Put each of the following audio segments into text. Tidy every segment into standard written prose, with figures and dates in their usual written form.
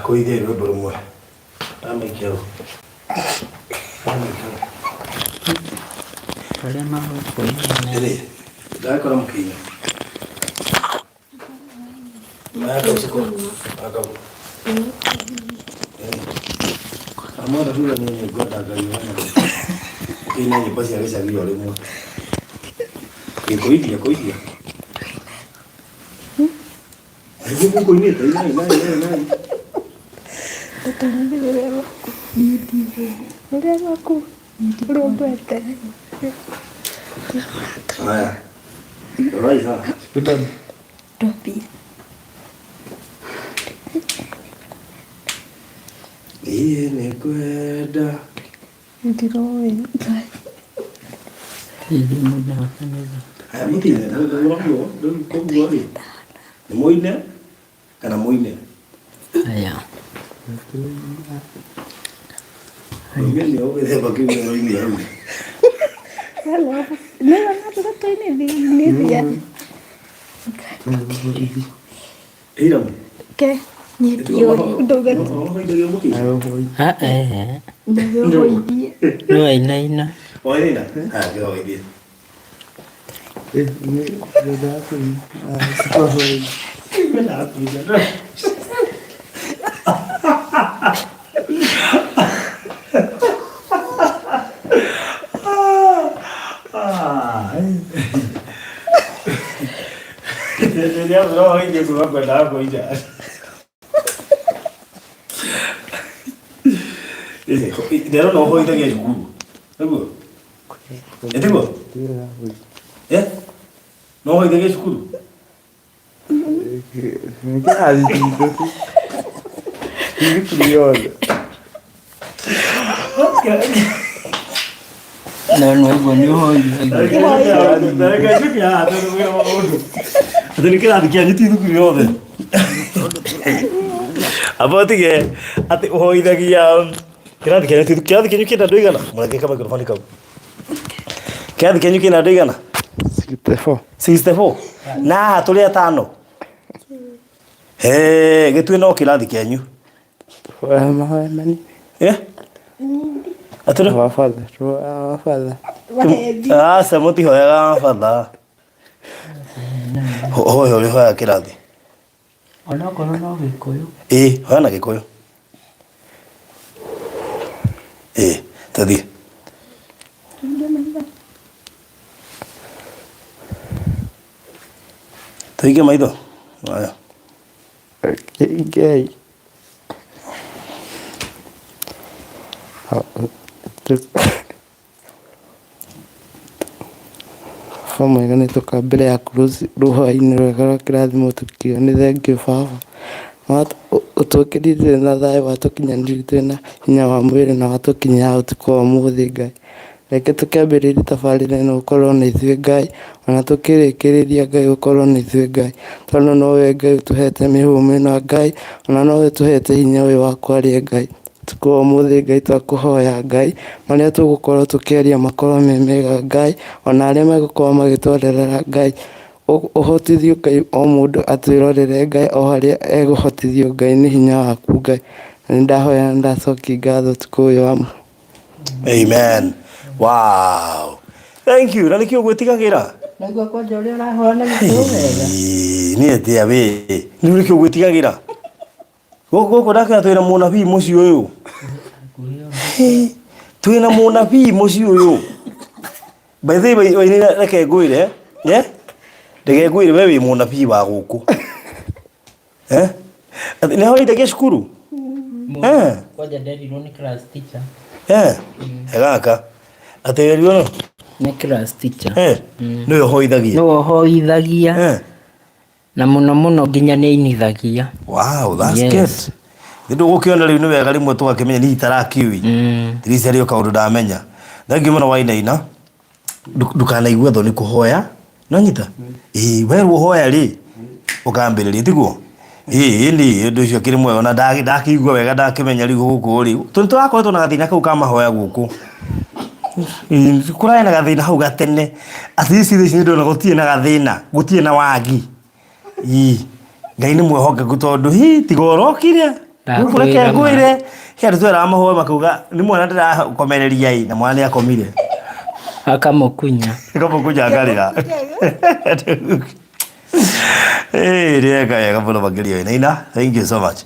Kũithia rwĩmbo rũmwe. Ndamaikia hau. Ndamaikia hau. Arĩa magũkũina. Rĩrĩ, ndakora mũkĩina. Maya kau siko. Akau. Amothe kuga niĩ nĩ ngwenda Ngai wa nyama. Ũkĩina nyĩmbo cia gĩcagi o rĩmwe. Kũithia, kũithia. Nĩguo mũkũinĩte, inai, inai, inai, inai. Tũtũmĩre rũrĩa rwaku rũrĩa rwaku ũrĩa ũngwete. Haya. Rorai haha. Twambie. Niĩ nĩngwenda. Ndiroĩ. Hihi mũthenya wa kanitha. Haya mũtine, rĩu rĩu koguo rĩ, nĩ mũine kana mũine? Haya. Mũine nĩ ũgĩthemba kĩu ũroimia hau. Hello. Nĩwe na tũgatũinithia. Hiram. Ke. Niĩ ndiũĩ. Ndauga Ũhoithagia mũkĩ? Ah, eh. nĩwe ũhoithie. No ainaina. Wainaina? Haya, kĩhoithie. Rĩrĩa ũrohoithia kuma kwendaga kũina. Ndĩrona ũhoithagia cukuru. Nĩguo? Ĩtiguo? Eh? No ũhoithagia cukuru? No no iguo nĩ ũhoithagia. Atĩ nĩ kĩrathi kĩanyu ti thukuru yothe. Amba ũtige atĩ ũhoithagia kĩrathi kĩanyu ti kĩrathi kĩanyu kĩna andũ aigana? Mũreke kamaikroboni kau. Kĩrathi kĩanyu kĩna andũ aigana? 64. 64. Na haha tũrĩ atano. Hee, gĩtue no kĩrathi kĩanyu. Hoya mahoya manini. Eh? Atĩrĩ? Our Father, our Father. Aca mũtihoyaga batha. Hoya ũrĩa hoya kĩrathi. Onokorwo no gĩkũyũ. Ĩĩ, hoya na gĩkũyũ. Ĩĩ, tũthiĩ. Tũhinge maitho. Haya. Ngai. Baba mwega nĩ tũka mbere yaku rũhwainĩ rwega rwa kĩrathimo tũkiuga nĩ thengiũ baba. Ũtũkĩrire na thayũ watũkinyanĩria twĩna hinya wa mwĩrĩ na watũkinyia haha ũtukũ wa ũmũthĩ Ngai. Reke tũkĩambĩrĩrie tabarĩra ĩno ũkorwo na ithuĩ Ngai, ona tũkĩrĩkĩrĩria Ngai ũkorwo na ithuĩ Ngai, tondũ nowe Ngai ũtũhete mĩhũmũ ĩno Ngai, ona nowe ũtũhete hinya ũyũ wa kwaria Ngai. Ũtukũ wa ũmũthĩ Ngai twakũhoya Ngai, marĩa tũgũkorwo tũkĩaria makorwo me mega Ngai, ona arĩa megũkorwo magĩtwerorera Ngai, ũhotithie Ngai o mũndũ atwĩrorere Ngai o harĩa ekũhotithio Ngai nĩ hinya waku Ngai. Na nĩ ndahoya na ndacokia ngatho ũtukũ ũyũ wa Amen. Wow. Thank you. Na nĩkĩo gwĩtigagĩra? Naigua kwanja ũrĩa ũrahoya na gĩkũyũ wega. Ĩĩ, Nĩ atĩa we? Nĩ nĩkĩo gwĩtigagĩra? Gũkũ gũkũ ndakĩra twĩna mũnabii mũciĩ ũyũ. Hĩ, Twĩna mũnabii mũciĩ ũyũ. By the way, wainaina reke ngwĩre, eh? Reke ngwĩre we wĩ mũnabii wa gũkũ. Eh? Atĩ Nĩ hoithagia cukuru? Eh? Kwanja nderirwo nĩ class teacher. Eh? Gaka. Atĩ werirwo nũ? Nĩ class teacher. Eh? Nĩwe ũhoithagia? Nĩwe ũhoithagia Eh? na mũno mũno nginya nĩ ainithagia. Wow, that's Yes. good. Nĩ ndũgũkĩona rĩu nĩ wega rĩmwe tũgakĩmenya niĩ itarakĩũĩ. Tirisi harĩ o kaũndũ ndamenya. Thengiũ mũno wainaina. Ndũkanaigue thoni kũhoya. Nonyita? Ĩĩ werwo hoya rĩ ũkambĩrĩria tiguo? Ĩĩ ĩni ũndũ ũcio ũkĩrĩ mwega na ndakĩigua wega ndakĩmenya rĩu gũkũ rĩ tondũ tũrakoretwo na gathĩna kau ka mahoya gũkũ. Ĩĩ, Kũrarĩ na gathĩna hau gatene. At least thaa ici nĩndĩrona gũtirĩ na gathĩna, gũtirĩ na wagi. Ĩĩ Ngai nĩ mwĩhokeku tondũ hi tiga ũrokire. Rĩu reke Ndakwĩra ma. ngwĩre he andũ tweraga mahoe makauga nĩ mwana ndĩrakomereria ĩ na mwana nĩ akomire Akamũkunya. kamũkunya akarĩra. Eh, rĩeka wega mũno makĩria Wainaina. Thank you so much.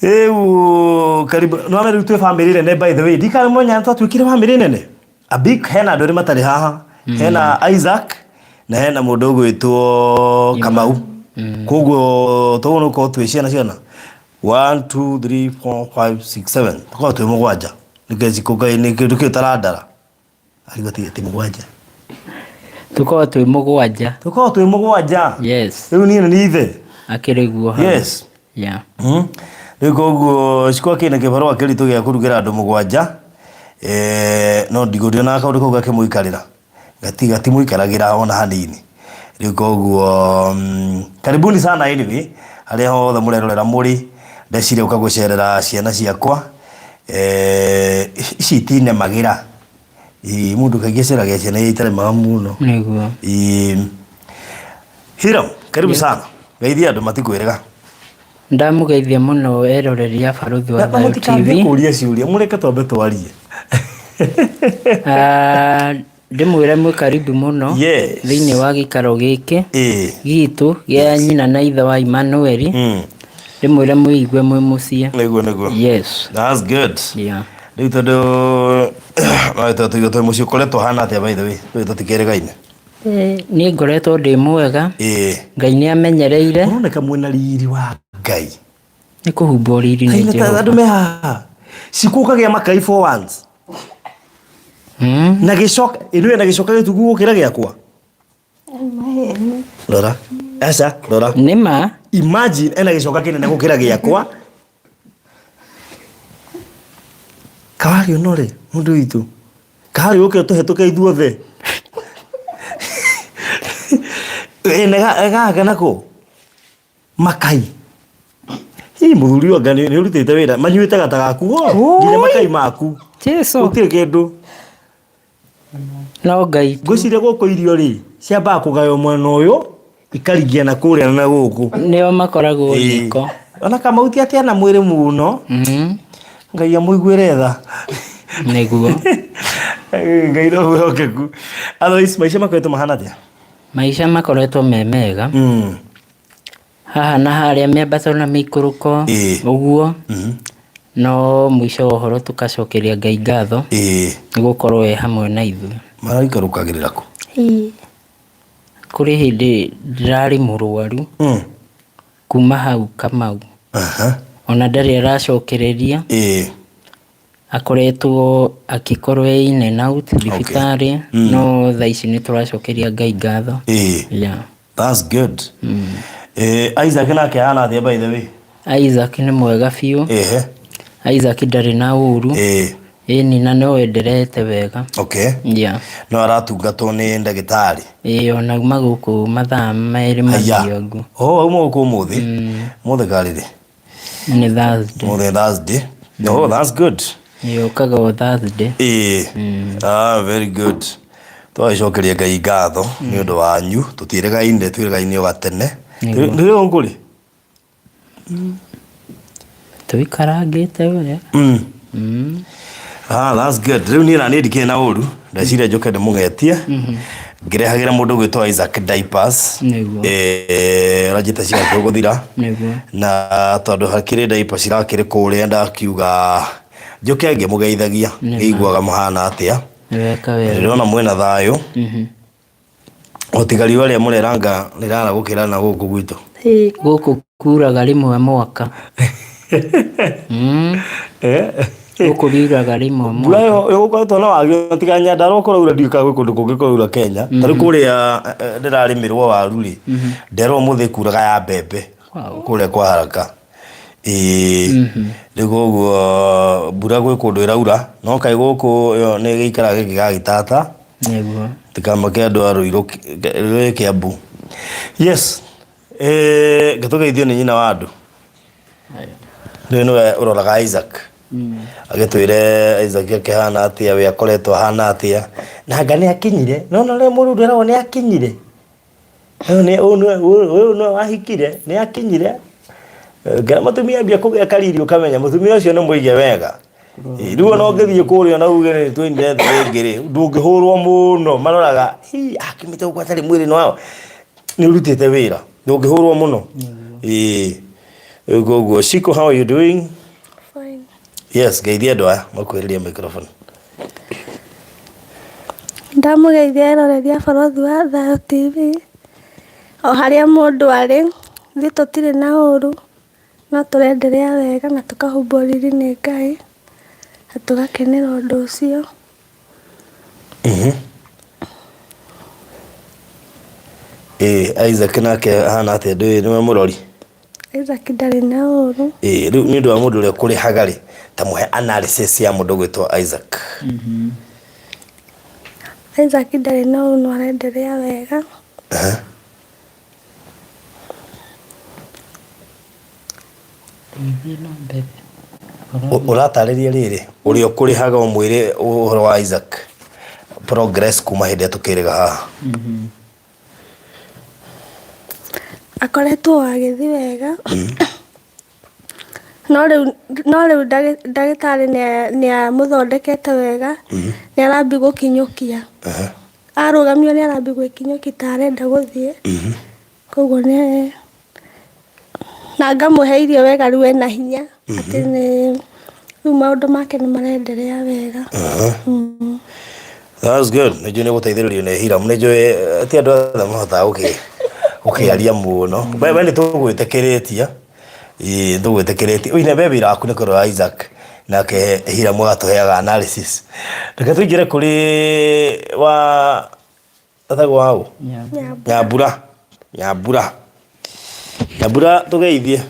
Rĩu karibu no rĩu twĩ family nene by the way. Ndikana mwenya twatuĩkire family nene. A big hena andũ erĩ matarĩ haha. Hena Isaac na hena mũndũ ũgwĩtwo Kamau. Koguo toguo nĩ gũkorwo twĩ ciana ciana 1 2 3 4 5 6 7 tũkorwo twĩ mũgwanja. Nĩkĩ kĩndũ kĩu tarandara. Arigwo ti mũgwanja. Tũkorwo twĩ mũgwanja. Tũkorwo twĩ mũgwanja. Yes. Rĩu niĩ nĩ niĩ ithe. Akĩrĩ guo hau. Yes. Yeah. Rĩu koguo Shiko akĩrĩ na kĩbarũa kĩritũ gĩa kũrugĩra andũ mũgwanja eh, no ndigũndionaga kaũndũ kau gakĩmũikarĩra gatimũikaragĩra ona hanini. Rĩu koguo karibuni sana anyway harĩa hothe mũrerorera mũrĩ ndeciria gũka gũcerera ciana ciakwa eh, ici itinemagĩra. Ĩĩ mũndũ kaingĩ aceragia ciana iria itaremaga mũno. Nĩguo. Ĩĩ. Hiram, karibu sana. Geithia andũ matikwĩrĩga. Ndamũgeithia mũno eroreri a Barũthi wa Na Thayũ mũtikambie TV. kũria ciũria, mũreke twambe twarie. Ah, ndĩmwĩre mwĩ karibu mũno Yes. thĩinĩ wa gĩikaro gĩkĩ Ĩĩ. gitũ gĩa nyina na ithe wa Emmanuel. Ndĩmwĩre mwĩigue mwĩ mũciĩ. Nĩguo nĩguo. Yes. That's good. Yeah. Rĩu tondũ no tũtigwo twĩ mũciĩ ũkoretwo hana atĩa by the way? Tũĩ tũtikĩrĩgaine. Niĩ ngoretwo ndĩ mwega. Ĩĩ. Ngai nĩ amenyereire. Ũroneka mwĩna riri wa Ngai. Nĩ kũhumbwo riri nĩ Kaĩ Jehova. andũ me haha. Cikũ ũkagĩa makai for once. Na gĩcoka, ĩno ĩna gĩcoka gĩtungu gũkĩra gĩakwa. Maheni. Rora. Aca, rora. Nĩ ma. Imagine ena gĩcoka kĩnene gũkĩra gĩakwa. Kawarĩ ũno rĩ, mũndũ witũ. Kawarĩ ũke ũtũhetũke ithuothe. Ĩ na gaka nako makai. Hihi mũthuri ũyũ anga nĩ ũrutĩte wĩra manyuĩte gata gaku nginya makai maku. Jesu. Gũtirĩ kĩndũ. No Ngai tu. Ngwĩciria gũkũ irio rĩ ciambaga kũgaywo mwena ũyũ ikaringia na kũrĩa na gũkũ. Nĩo makoragwo riko. Ona Kamau ti atĩ ena mwĩrĩ mũno. Ngai amũiguĩre tha. Nĩguo. Ngai no mwĩhokeku. Otherwise maica makoretwo mahana atĩa? Maica makoretwo me mega. Haha na harĩa mĩambato na mĩikũrũko ũguo. No mũico wa ũhoro tũkacokeria Ngai ngatho nĩ gũkorwo e hamwe na ithuĩ. Maraikũrũkagĩrĩra kũ? Kũrĩ hĩndĩ ndĩrarĩ mũrwaru kuma hau Kamau. Ona ndarĩ aracokereria. Akoretwo akĩkorwo e in and out thibitarĩ no thaa ici nĩ tũracokeria Ngai ngatho. Yeah. That's good. Eh, Isaac nake ahana atĩa by the way? Isaac nĩ mwega biũ. Ehe. Isaac ndarĩ na ũru. Ĩni na no enderete wega. Okay. Yeah. No aratungatwo nĩ ndagĩtarĩ. Ĩĩ ona auma gũkũ mathaa merĩ Haya. mathiangu. Oh, auma gũkũ ũmũthĩ. Ũmũthĩ karĩrĩ? Nĩ Thursday. Ũmũthĩ Thursday. Oh, that's good. Yũkaga o Thursday. Ĩĩ. Ah, very good. Twagĩcokeria Ngai ngatho nĩ ũndũ wanyu. Tũtiĩrĩgaine, twĩrĩgaine o gatene. Nĩguo. Nĩ rĩ kũrĩ? Tũikarangĩte we. Ah, that's good. Rĩu niĩ na niĩ ndikĩrĩ na ũru. Ndeciria njũke ndĩmũgetie. Ngĩrehagĩra mũndũ ũgwĩtwo Isaac diapers. Nĩguo. Eh, ũranjĩta cigakorwo gũthira. Nĩguo. Na tondũ hakĩrĩ diapers irakĩrĩ kũrĩa ndakiuga njũke ngĩmũgeithagia. Nĩma. Ngĩiguaga mũhana atĩa. Nĩweka wega. Ndĩrona mwĩna thayũ. O tiga riũa rĩa mũreranga rĩrara gũkĩra na gũkũ gwitũ. Gũkũ kuraga rĩmwe mwaka. Gũkũ riuraga rĩmwe Mbura mwaka. ĩyo ĩgũkoretwo na wagi tiga Nyandarua kũraura ndiũĩ kana gwĩ kũndũ kũngĩ kũraura Kenya. Ta rĩu kũrĩa ndĩrarĩmĩrwo waru rĩ, nderwo ũmũthĩ kuraga ya mbembe kũrĩa kwa haraka. Ĩĩ rĩu koguo mbura gwĩ kũndũ ĩraura no kaĩ gũkũ ĩyo nĩ gĩikaraga gĩgagĩtata. Nĩguo. Tikamake andũ a Ruiru rwĩ Kiambu. Yes. Eh, ngĩtũgeithio nĩ nyina wa andũ. Rĩu nĩwe ũroraga Isaac. Agĩtwĩre Isaac akĩhana atĩa, we akoretwo ahana atĩa. Na anga nĩ akinyire. No no rĩu mũndũ eragwo nĩ akinyire. Ũyũ nĩ ũyũ nĩwe wahikire, nĩ akinyire. Ngera mũtumia ambia kũgĩa kariri ũkamenya mũtumia ũcio nĩ mũige wega. Rĩu ona ũngĩthiĩ kũrĩa na uge nĩ tũinire thĩ rĩngĩ rĩ, ndũngĩhũrwo mũno maroraga hi akimĩte gũkũ atarĩ mwĩrĩ nĩ wao nĩ ũrutĩte wĩra ndũngĩhũrwo mũno. Ĩĩ rĩu koguo Shiko, how are you doing? Fine. Yes, geithia andũ aya makuhĩrĩrie microphone. Ndamũgeithia eroreri a Barũthi wa Thayũ TV, o harĩa mũndũ arĩ, ithuĩ tũtirĩ na ũru, no tũrenderea wega na tũkahumbwo riri nĩ Ngai, na tũgakenera ũndũ ũcio. Ĩĩ Isaac nake ahana atĩa ndũĩ nĩwe mũrori? Isaac ndarĩ na ũru. Ĩĩ rĩu nĩ ũndũ wa mũndũ ũrĩa ũkũrĩhaga rĩ, ta mũhe analysis ya mũndũ ũgwĩtwo Isaac. Isaac ndarĩ na ũru no arenderea wega. Thiĩ na mbere. Ũratarĩria rĩrĩ ũrĩa ũkũrĩhaga ũmwĩre ũhoro wa Isaac progress kuma hĩndĩ ĩrĩa tũkĩrĩga haha. Akoretwo agĩthiĩ wega, no rĩu no rĩu ndagĩtarĩ nĩ amũthondekete wega, nĩ arambia gũkinyũkia. Arũgamio nĩ arambia gwĩkinyũkia ta arenda gũthiĩ, koguo nĩ na ngamũhe irio wega rĩu ena hinya, atĩ nĩ rĩu maũndũ make nĩ marenderea wega. That's good. Nĩ njũĩ nĩ gũteithĩrĩrio nĩ Hiram. Nĩ njũĩ ti andũ othe mahotaga gũkĩaria mũno. We we nĩ tũgwĩtĩkĩrĩtie. Ĩĩ nĩ tũgwĩtĩkĩrĩtie. Ũine we wĩra waku nĩ kũrora Isaac nake Hiram agatũheaga analysis. Reke tũingĩre kũrĩ wa etagwo waũ? Nyambura. Nyambura. Nyambura tũgeithie.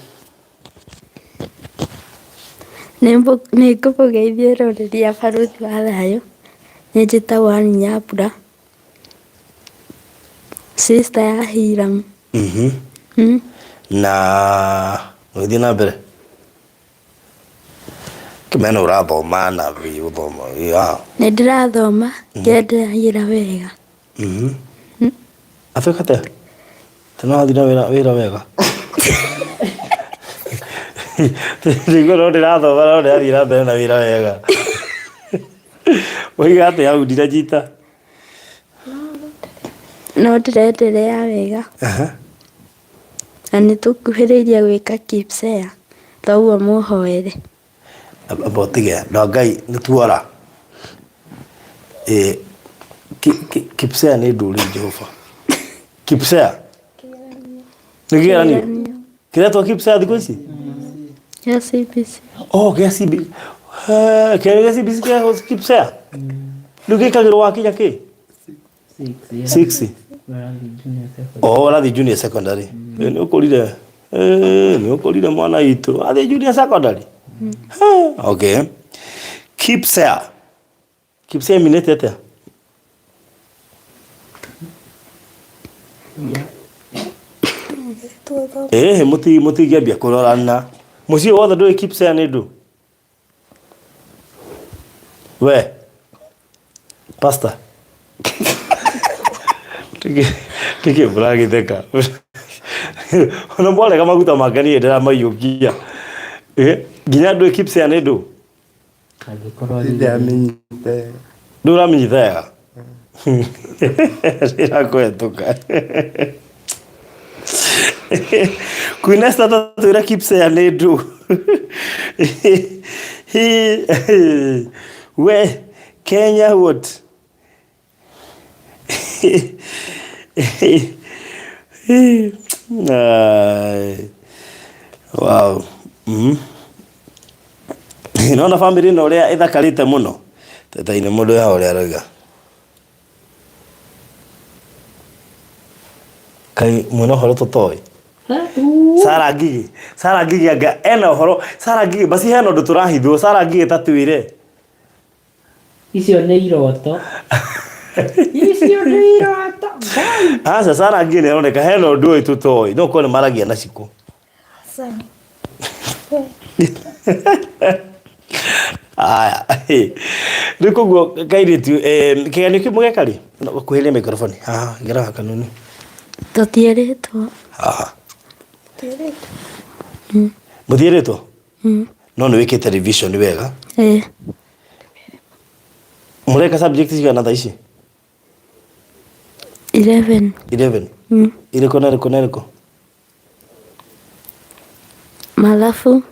Nĩ ngũmũgeithia eroreri a Barũthi wa Thayũ, niĩ njĩtagwo Ann Nyambura, sister ya Hiram. Na ũgĩthiĩ na mbere. Kĩmena ũrathoma na ũthoma. Nĩ ndĩrathoma ngenderagĩra wega. Atuĩka atĩa? Tena wathiĩ na wĩra wĩra wega. Nĩguo no ndĩrathoma no ndĩrathiĩ na mbere na wĩra wega. Woiga atĩa hau ndinanyita? No ndĩrenderea wega. Na nĩ tũkuhĩrĩirie gwĩka KPSEA, toguo mũhoere. Amba ũtige na Ngai nĩ tuora. Ĩ KPSEA nĩ ndũrĩ Jehova. KPSEA nĩ kĩgeranio kĩretwo KPSEA thikũ ici? Gĩa CBC. Oh, gĩa CBC. Kĩgeranio gĩa CBC kĩretwo KPSEA? Rĩu gĩkagĩrwo wakinya kĩ? Six. Oh, ũrathiĩ junior secondary. Nĩ ũkũrire. Nĩ ũkũrire mwana witũ. Athiĩ junior secondary. Okay. KPSEA. KPSEA ĩminĩte atĩa? Ĩhĩ mũtingĩambia kũrorana. Mũciĩ wothe ndũĩ KPSEA nĩ ndũ? We. Pastor. Nĩkĩ mũragĩtheka? Ona mwarega maguta make niĩ ndĩramaiyũkia. Nginya ndũĩ KPSEA nĩ ndũ? Angĩkorwo Ndiamenyete. Ndũramenyita wega? Ndĩrakũhetũka. Queen Esther tatwĩra KPSEA nĩ ndũ. We Kenya what? Ai. Wow. Nona family ĩno ũrĩa ĩthakarĩte mũno. Tetaine mũndũ haha ũrĩa aroiga. Kaĩ mwĩna ũhoro tũtoĩ? Sarah Ngigĩ. Sarah Ngigĩ anga ena ũhoro. Sarah Ngigĩ basi hena ũndũ tũrahithwo. Sarah Ngigĩ ta twĩre. Icio nĩ iroto. Icio nĩ iroto. Ngai. Aca Sarah Ngigĩ nĩ aroneka hena ũndũ ũyũ tũtoĩ. No ũkorwo nĩ maragia na cikũ. Aya. Rĩu koguo kairĩtu kĩgeranio kĩu mũgeka rĩ? Kuhĩrĩria microphone. Haha, ingĩra haha kanini. Tũtierĩtwo. Haha. Mũthiĩrĩtwo? No nĩ wĩkĩte revision wega. Ĩĩ. Mũreka subject cigana thaa ici? 11. 11. Irĩkũ na ĩrĩkũ na ĩrĩkũ? Mathabu.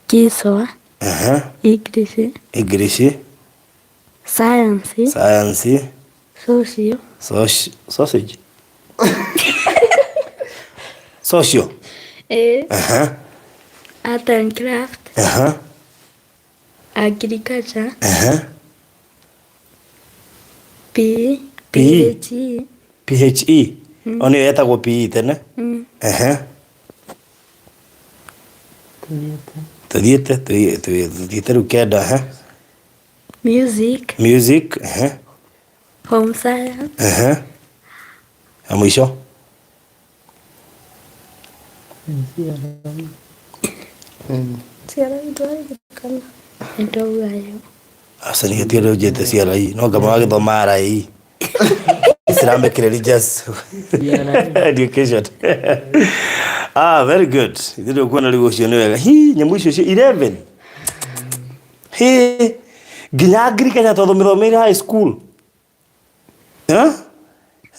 Kiswa. English. English. Science. Science. Social. Sausage. Social. Ĩĩ. Aha. Art and craft. Aha. Agriculture. Aha. P. PE. H E. PHE. O nĩyo yetagwo PE tene. Ehe. Tũthiĩte tũthiĩte rĩu kenda ehe. Music. Music ehe. Home science. Ehe. Ya mũico. CRE ndwaririkana. Nĩndauga yo. Aca nĩ gĩtio rĩu njĩte CRE. No ngama wagĩthoma RE. Islamic Religious Education. Ah, very good. Ithuĩ ndũkuona rĩu ũcio nĩ wega. Hi, nyamũ icio cio 11. Hi, nginya agriculture twathomithomeire high school. Eh?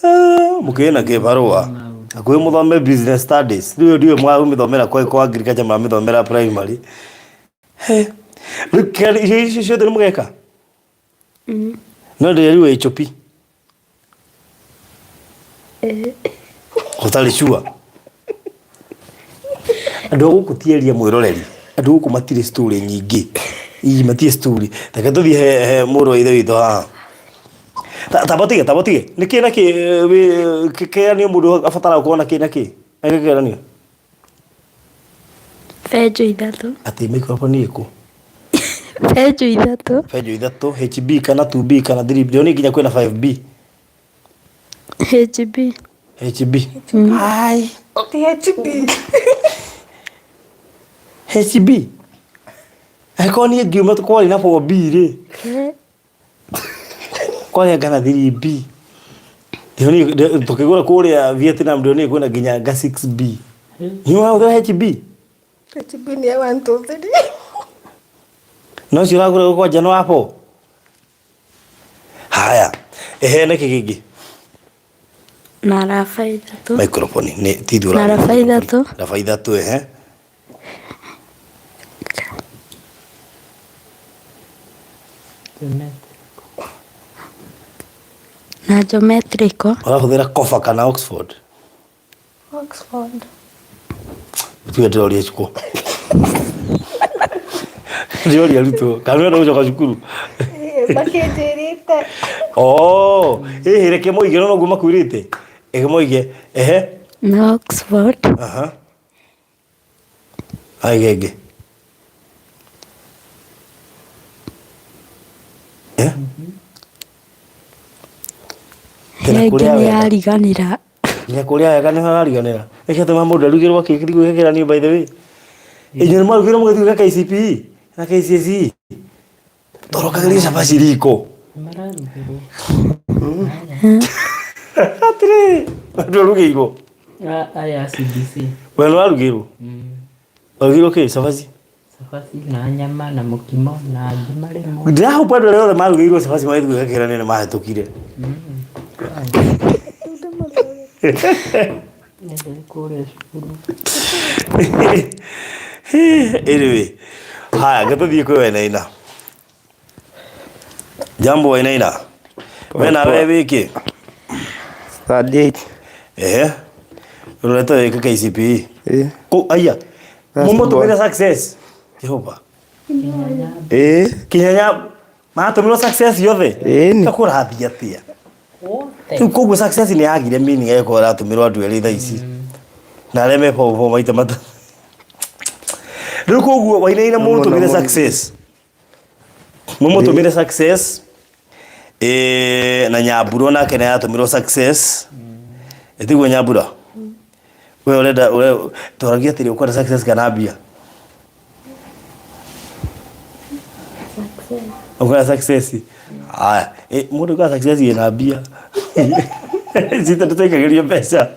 Ah, mũkĩrĩ na kĩbarũa. Hakuhĩ mũthome business studies. Rĩu ndiũĩ mwamĩthomera kwa kwa agriculture mwamĩthomera primary. He. Rĩu kĩgeranio icio icio ciothe nĩ mũgeka? No ndĩrerirwo HOP. Ũtarĩ sure. Andũ a gũkũ ti area mwĩroreri. Andũ a gũkũ matirĩ story nyingĩ. Ii matirĩ story. Reke tũthiĩ he, he mũrũ wa ithe witũ haha. Tamba ũtige, tamba ũtige. Nĩ kĩ na kĩ wĩ kĩgeranio mũndũ abataraga gũkorwo na kĩ na kĩ? Eke kĩgeranio. Benjũ ithatũ. Atĩ microphone ĩkũ? Benjũ ithatũ. Benjũ ithatũ, HB kana 2B kana 3B. Ndĩronire nginya kwĩna 5B. HB. HB. Hai. Ti HB. HB. Angĩkorwo niĩ ngiuma kwarĩ na 4B rĩ. Kwarĩ anga na 3B. Ndĩronire tũkĩgũra kũrĩa Vietnam ndĩronire kwĩna nginya anga 6B. Nĩ ũrahũthĩra HB? HB nĩ ya 1 2 3. No ũcio ũragũra kwanja nĩ wa 4? Haya. Ehe nĩkĩ kĩngĩ? Na raba ithatũ. Microphone nĩ ti ithuĩ Na raba ithatũ. Raba ithatũ ehe. Na geometrical. Ũrahũthĩra Kofa kana Oxford? Oxford. Tiwe ndĩroria cukuru. Ndĩroria arutwo. Kana ũrenda gũcoka cukuru? Makĩnjĩrĩte. Oh, ĩhĩ reke moige no noguo makwĩrĩte. Reke moige. Ehe. Na Oxford. Aha. Haya ĩngĩ. Eh? Nginya Ĩngĩ kũrĩa nĩ wega. yariganĩra. Nginya kũrĩa wega nĩ harariganĩra. Nĩkĩo tũma mũndũ arugĩrwo kĩ gĩthiĩ gwĩka kĩgeranio by the way. Inyuĩ nĩ mwarugĩrwo mũgĩthiĩ gwĩka KCPE na KCSE. Tũrokagĩria cabaci riko. Mararugĩrwo. Atĩrĩrĩ, andũ arugĩirwo. Aya CBC. We nĩ warugĩirwo? Warugĩirwo kĩ cabaci? Cabaci na nyama na mũkimo na ngima rĩmwe. Ndĩrahope andũ arĩa othe marugĩirwo cabaci magĩthiĩ gwĩka kĩgeranio nĩ mahĩtũkire. Kũrĩa cukuru. Anyway, haya reke tũthiĩ kwĩ Wainaina. Jambo Wainaina. We nawe wĩ kĩ? Third eight. Ehe. Ũrorete wĩke KCPE. Ĩĩ. Kũ aya. Last Mũmũtũmĩre success. Jehova. Ĩĩ. Kinyanya matũmĩrwo success yothe. Ĩĩ. Kũrathiĩ atĩa? Rĩu koguo success nĩ yagire meaning ĩgĩkorwo ĩratũmĩrwo andũ erĩ thaa ici. Na arĩa me form four maita matatũ. Rĩu koguo Wainaina mũmũtũmĩre success. Mũmũtũmĩre success. Eh, na Nyambura onake nĩ aratũmĩrwo success. Ĩtiguo Nyambura? We ũrenda we twaragia atĩrĩ ũkwenda success kana mbia? Ũkwenda success? Haya, eh, mũndũ ũkwenda success ĩna mbia. Citũ tũtaikagĩrio mbeca.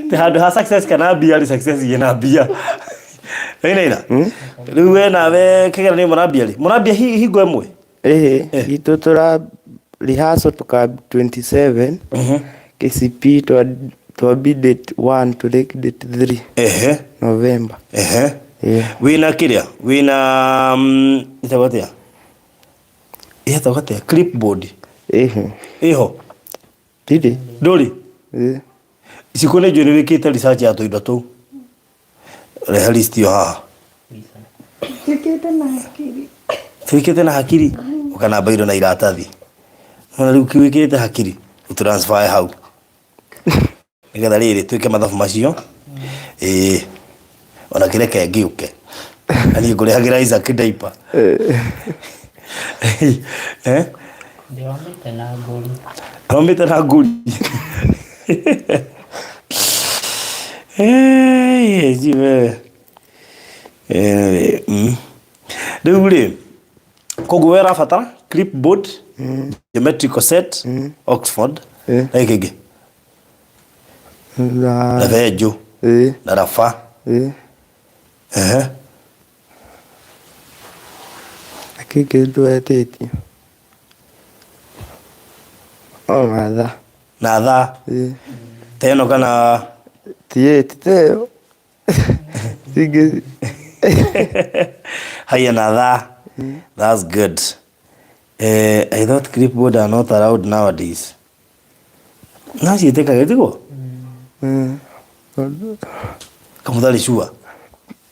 Ti handũ ha success kana mbia rĩ success ĩna mbia. Wainaina? Rĩu we nawe kĩgeranio mũrambia rĩ? Mũrambia hingo ĩmwe? Ĩhĩ, itũ tũra rehearsal tũka 27 KCP twambi date 1 tũrĩki date 3 November. Ĩĩ. Wĩna kĩrĩa? Wĩna ĩtagwo atĩa? Ĩtagwo atĩa? Clipboard. Ĩhĩ. Ĩho? Ndirĩ. Ndũrĩ? Ĩĩ. Cikũ nĩ njũĩ nĩ wĩkĩte research ya tũindo tũu. Rehe list ĩyo haha. Njĩkĩte na hakiri. Wĩkĩte na hakiri? Ũka na bairo na iratathi. Nona rĩu wĩkĩte hakiri, ũtransfer hau. Nĩgetha rĩrĩ twĩke mathabu macio. Ĩĩ. Ona kĩreke ngĩũke. Na niĩ ngũrehagĩra Isaac diaper. Eh? Ndĩromĩte na ngũri. Aromĩte na ngũri. Eh, jiwe. Eh, Rĩu rĩ, koguo we ũrabatara clipboard, geometrical set, Oxford, na gĩkĩ kĩngĩ, Na na benjũ, ĩĩ, na raba. ĩĩ. Ehe. Na kĩĩ kĩngĩ twetĩtie? O na thaa. Na thaa. Ĩĩ. Ta ĩno kana Ti ĩĩ, ti ta ĩyo. Tingĩ Haya na thaa. That's good. Eh, I thought clipboard are not allowed nowadays. No ciĩtĩkagĩrio tiguo? Kamũtharĩ sure.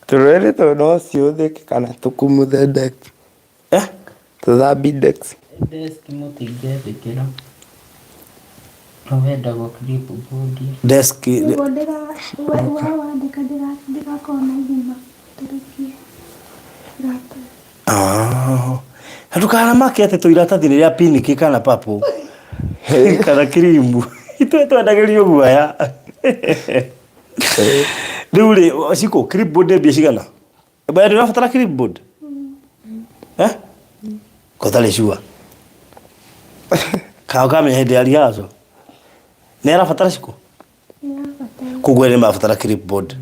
Tũrerĩtwo no ciũthĩke kana tũkumuthe desk. Eh? Tũthambie desk. Desk mũtingĩtĩkĩra. Wendagwo clipboard. Desk Nĩguo ndĩra we wandĩka ndĩgakorwo na irima tũrĩkie iratathi. Ah. Na ndũkanamake atĩ tũiratathi nĩ rĩa pinki kana purple kana cream. Ithuĩ twendagĩrio guoya. Rĩu rĩ, Shiko, clipboard nĩ mbia cigana? Bado ũrabatara clipboard? Eh? Kotarĩ sure. Kana ũkamenya hĩndĩ ya rehearsal. Nĩ arabatara Shiko? Koguo nĩ marabatara clipboard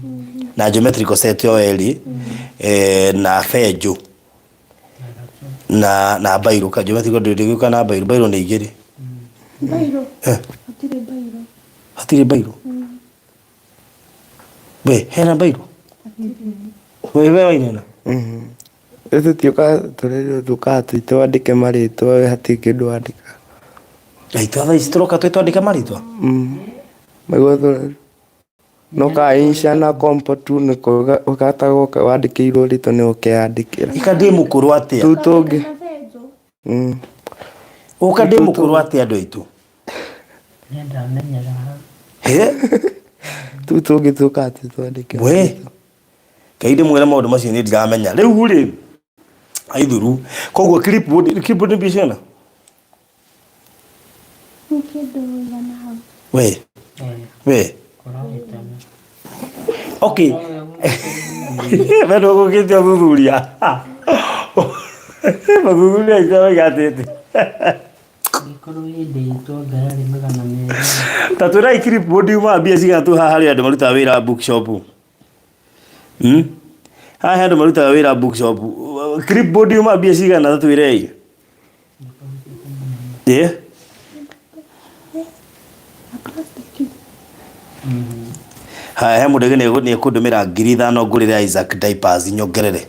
na geometrical set yo eri na benjũ na bairo ka geometrical ndĩgĩũka na bairo bairo nĩ igĩrĩ. Bairo? Eh. Hatirĩ bairo. Hatirĩ bairo? We, hena bairo? We we wainena? Rĩu tũtiũkaga tũrerirwo tũkaga twĩ twandĩke marĩtwa we hatirĩ kĩndũ wandĩka. Aitũ thaa ici tũroka twĩ twandĩke marĩtwa? Nĩguo tũrerirwo. No ka insha na compo tu nĩko ũgatagwo wandĩkĩirwo rĩtwa nĩ ũkeyandĩkĩra. Ika ndĩ mũkũrũ atĩa? Tũu tũngĩ. Ũka ndĩ mũkũrũ atĩa andũ aitũ? Niĩ ndamenyera hau. He? Tũu tũngĩ tũkaga twĩ twandĩke. We? Ngai ndĩmwĩre maũndũ macio niĩ ndiramenya. Rĩu rĩ, aithuru. Koguo clipboard, clipboard nĩ mbia cigana? Nĩ kĩndũ igana hau. We? We? Kũrahĩtana. Okay. We ndũgũkĩte ũthuthuria. Mũthuthuria aitũ aroiga atĩrĩ. Angĩkorwo hĩndĩ itũ anga yarĩ 200. Ta twĩrai clipboard yumaga mbia cigana tu haha harĩ andũ marutaga wĩra bookshop. Haha he andũ marutaga wĩra bookshop. Clipboard yumaga mbia cigana ta twĩrei. Ĩĩ. Haya he mũndũ nĩ ekũndũmĩra 5,000 ngũrĩre Isaac diapers nyongerere.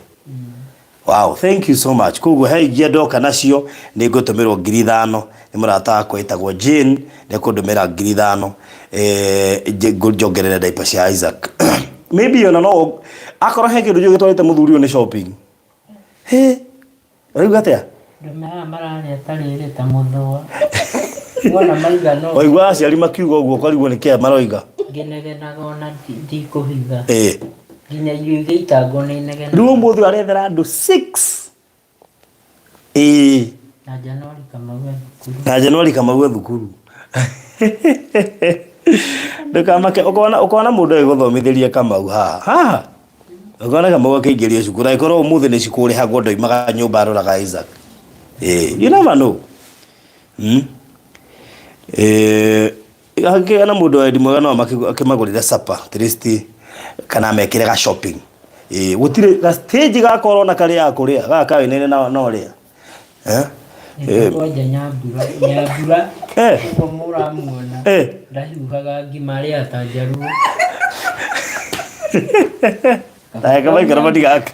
Wow, thank you so much. Koguo he ingĩ ndoka nacio nĩ ngũtũmĩrwo 5,000 nĩ mũrata wakwa wĩtagwo Jane nĩ ekũndũmĩra 5,000 njongerere diaper cia Isaac. Maybe ona no akorwo he kĩndũ njũĩ gĩtwarĩte mũthuri ũyũ nĩ shopping. Hĩ, ũraigua atĩa? Ndũme aya mararĩa ta rĩrĩ ta mũthũa. Wona maigana ũguo. Waigua aciari makiuga ũguo ũkarigwo nĩ kĩa maroiga. Ngĩnegenaga ona ndikũhitha. Ĩĩ. Nginya irio igĩitangwo nĩ inegenaga. Rĩu ũmũthĩ arethera andũ 6. Ĩĩ. Na Januari Kamau e thukuru. Na Januari Kamau e thukuru. Ndũkamake ũkona ũkona mũndũ agĩgũthomithĩria Kamau haha. Haha. Ũkona Kamau akĩingĩrio cukuru angĩkorwo ũmũthĩ nĩ cikũrĩhagwo ndoimaga nyũmba aroraga Isaac. Ĩĩ, you never know. Hangĩgĩa na mũndũ wa wendi mwega no akĩmagũrĩre supper at least kana amekĩre ga shopping. Ĩĩ gũtirĩ ga stage gaka ũrona karĩaga kũrĩa gaka kawainene na ũrĩa. Eh? Eh. Kwanja Nyambura, Nyambura Eh. ũguo mũramuona Eh. ndahiũhaga ngima arĩaga ta njaruo. Aya kamaikara matigaka.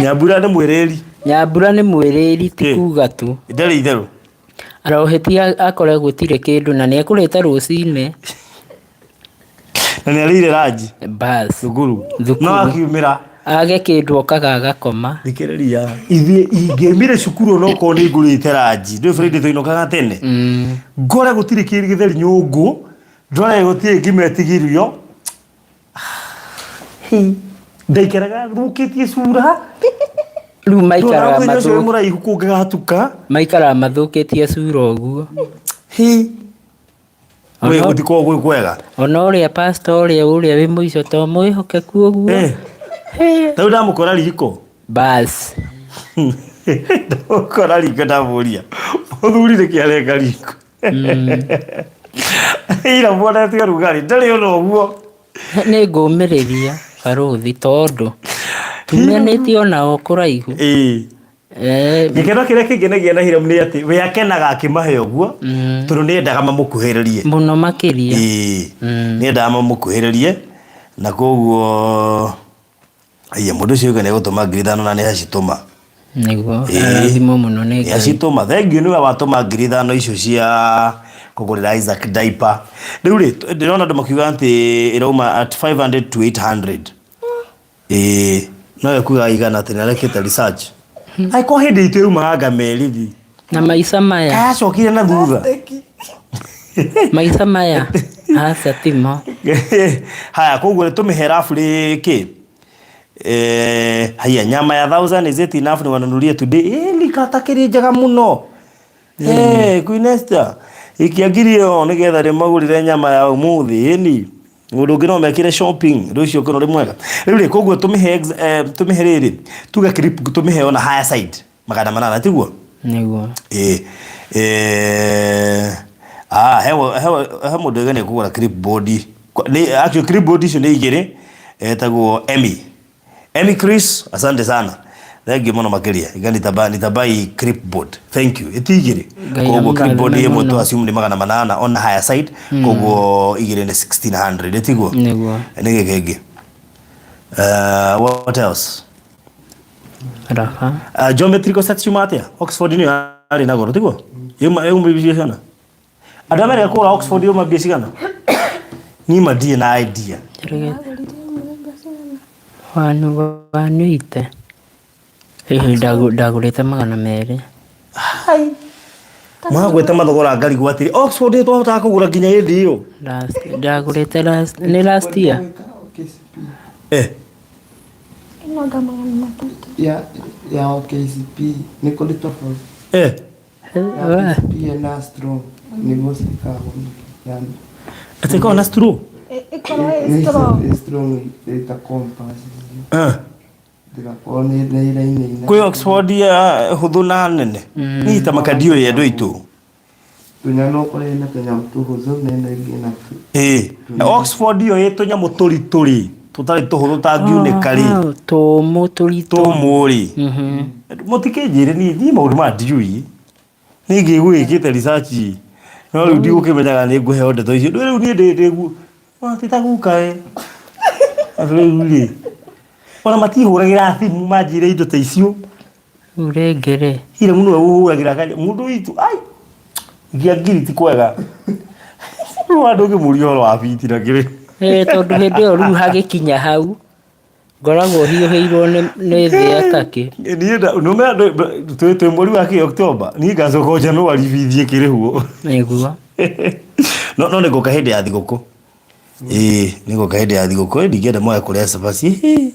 Nyambura nĩ mwĩrĩri. Nyambura nĩ mwĩrĩri ti Eh. kuga tu. Ndarĩ itherũ. Arohĩtia akore gũtirĩ kĩndũ na nĩ ekũrĩte rũcinĩ. Na nĩ arĩire ranji. Bas. Thukuru. Thukuru. No akiumĩra. Age kĩndũ okaga agakoma. Thikĩrĩria. Ithuĩ ingĩaumire cukuru onokorwo nĩ ngũrĩte ranji. Ndũĩ Friday twainũkaga tene. Ngore gũtirĩ kĩndũ gĩtheri nyũngũ. Ndore gũtirĩ ngima ĩtigirio. Hi. Ndaikaraga thũkĩtie cura. Rĩu maikaraga Ndona mũthenya ũcio wĩ mathũ mũraihu kũngĩgatuka. maikaraga mathũkĩtie cura ũguo. Hi. Wĩ Ona- gũtikoragwo gwĩ kwega. Ona ũrĩa pastor ũrĩa ũrĩa wĩ mũico to mwĩhokeku ũguo. Eh. Ta rĩu ndamũkora riko. Bas. Ndamũkora riko ndamũria. Mũthuri nĩkĩ areka riko? Ira muonete ũrugarĩ ndarĩ ona ũguo. Nĩ ngũmĩrĩria barũthi tondũ tumanĩtie onao kũraihu. Ĩĩ. Eh, Gĩkeno kĩrĩa kĩngenagia na Hiram nĩ atĩ we akenaga akĩmahe ũguo tondũ nĩ endaga mamũkuhĩrĩrie. Mũno makĩria. Ĩĩ. Nĩ endaga mamũkuhĩrĩrie na koguo Aya mũndũ ũcio uga nĩ egũtũma 5,000 na nĩ acitũma. Nĩguo Ĩĩ. arathimwo mũno nĩ Nĩ Ngai. acitũma. Thengiũ nĩwe watũma 5,000 icio cia kũgũrĩra Isaac diaper. Rĩu rĩ, ndĩrona andũ makiuga atĩ ĩrauma at 500 to 800. Ĩĩ, no ekuga igana atĩ nĩ arekĩte research. Angĩkorwo hĩndĩ itũ yaumaga ngamerithĩ. Na maica maya. Kayacokire na thutha. Maica maya aca timo. Haya, koguo tũmĩhe rabu rĩ kĩ? Eh, haya nyama ya 1000 is it enough niwanunulie today? Eh, nikata kĩrĩ njega mũno. Eh, Queen Esther. Ikia ngiri ĩyo nĩgetha ndĩmagũrĩre nyama ya ũmũthĩ ĩni. Mũndũ ũngĩ no mekĩre shopping rũciũ ũkĩona ũrĩ mwega. Rĩu rĩ koguo tũmĩhe eh, tũmĩhe rĩrĩ tuge clip tũmĩhe ona higher side 800 tiguo? Nĩguo. Ĩĩ. Eh, ah, he he he mũndũ uga nĩ ekũgũra clipboard. Nĩ actually clipboard icio nĩ igĩrĩ etagwo Emmy. Emmy Chris, asante sana. Thank you mũno makĩria. Iga nitaba nitabai clipboard. Thank you. Ĩti igĩrĩ. Ngai Koguo clipboard amũrathime ĩmwe mũno. tu assume nĩ 800 on the higher side. Koguo igĩrĩ nĩ 1600 tiguo? Nĩguo. Nĩ gĩkĩ kĩngĩ. Uh, what else? Raba. Uh, geometrical sets yuma atĩa? Oxford nĩyo yarĩ na goro tiguo? Yuma yuma mbia cigana? Andũ a Amerika kũgũra Oxford yuma mbia cigana? Niĩ ma ndirĩ na idea. Wanyuite. Hihi ndagũrĩte 200. Hai. Magwĩte mathogora ngarigwo atĩrĩ Oxford nĩ twahotaga kũgũra nginya hĩndĩ ĩyo. Last ndagũrĩte last nĩ last year. Eh. Ĩno anga 300. Ya ya KCP nĩ kũrĩ tofauti. Eh. Ya KCP na strong nĩguo cikoragwo yani. Atĩ ĩkoragwo na straw? Ĩkorwo ĩ strong. Ĩ strong ĩta compass. Eh. Ndĩgakorwo nĩ nĩ irainaina. Kwĩ Oxford ya hũthũ na nene. Niĩ ta makandiũĩ andũ aitũ. Tũnyamũ ũkore ĩna tũnyamũ tũhũthũ na ĩno ĩngĩ ĩna tũ. Ĩĩ. Oxford ĩyo ĩ tũnyamũ tũritũ rĩ, tũtarĩ tũhũthũ tũtangiunĩka rĩ. Tũmũ tũritũ. Tũmũ rĩ. Mũtikĩnjĩre niĩ niĩ maũndũ maya ndiũĩ. Niĩ ngĩgwĩkĩte research no rĩu ndigũkĩmenyaga nĩ ngũheo ndeto icio. Rĩu niĩ ndĩ ndĩ ti ta guka ĩ. Rĩu rĩ ona matihũragĩra thimũ manjĩre indo ta icio. Rĩu rĩngĩ rĩ. Hira mũno ũhũragĩra kanya mũndũ witũ ai ngia ngiri ti kwega. Rĩu andũ ũngĩmũria ũhoro wa biti na kĩrĩ. Ĩĩ tondũ hĩndĩ ĩyo rĩu hagĩkinya hau ngoragwo hiũhĩirwo nĩ nĩ thĩ atakĩ. Niĩ nĩũmenya twĩ twĩ mweri wa kĩ October niĩ ngacoka o January bithi ĩkĩrĩhwo. Nĩguo. No no nĩngũka hĩndĩ ya thigũkũ. Ĩĩ nĩngũka hĩndĩ ya thigũkũ ndingĩenda mwage kũrĩa cabaci.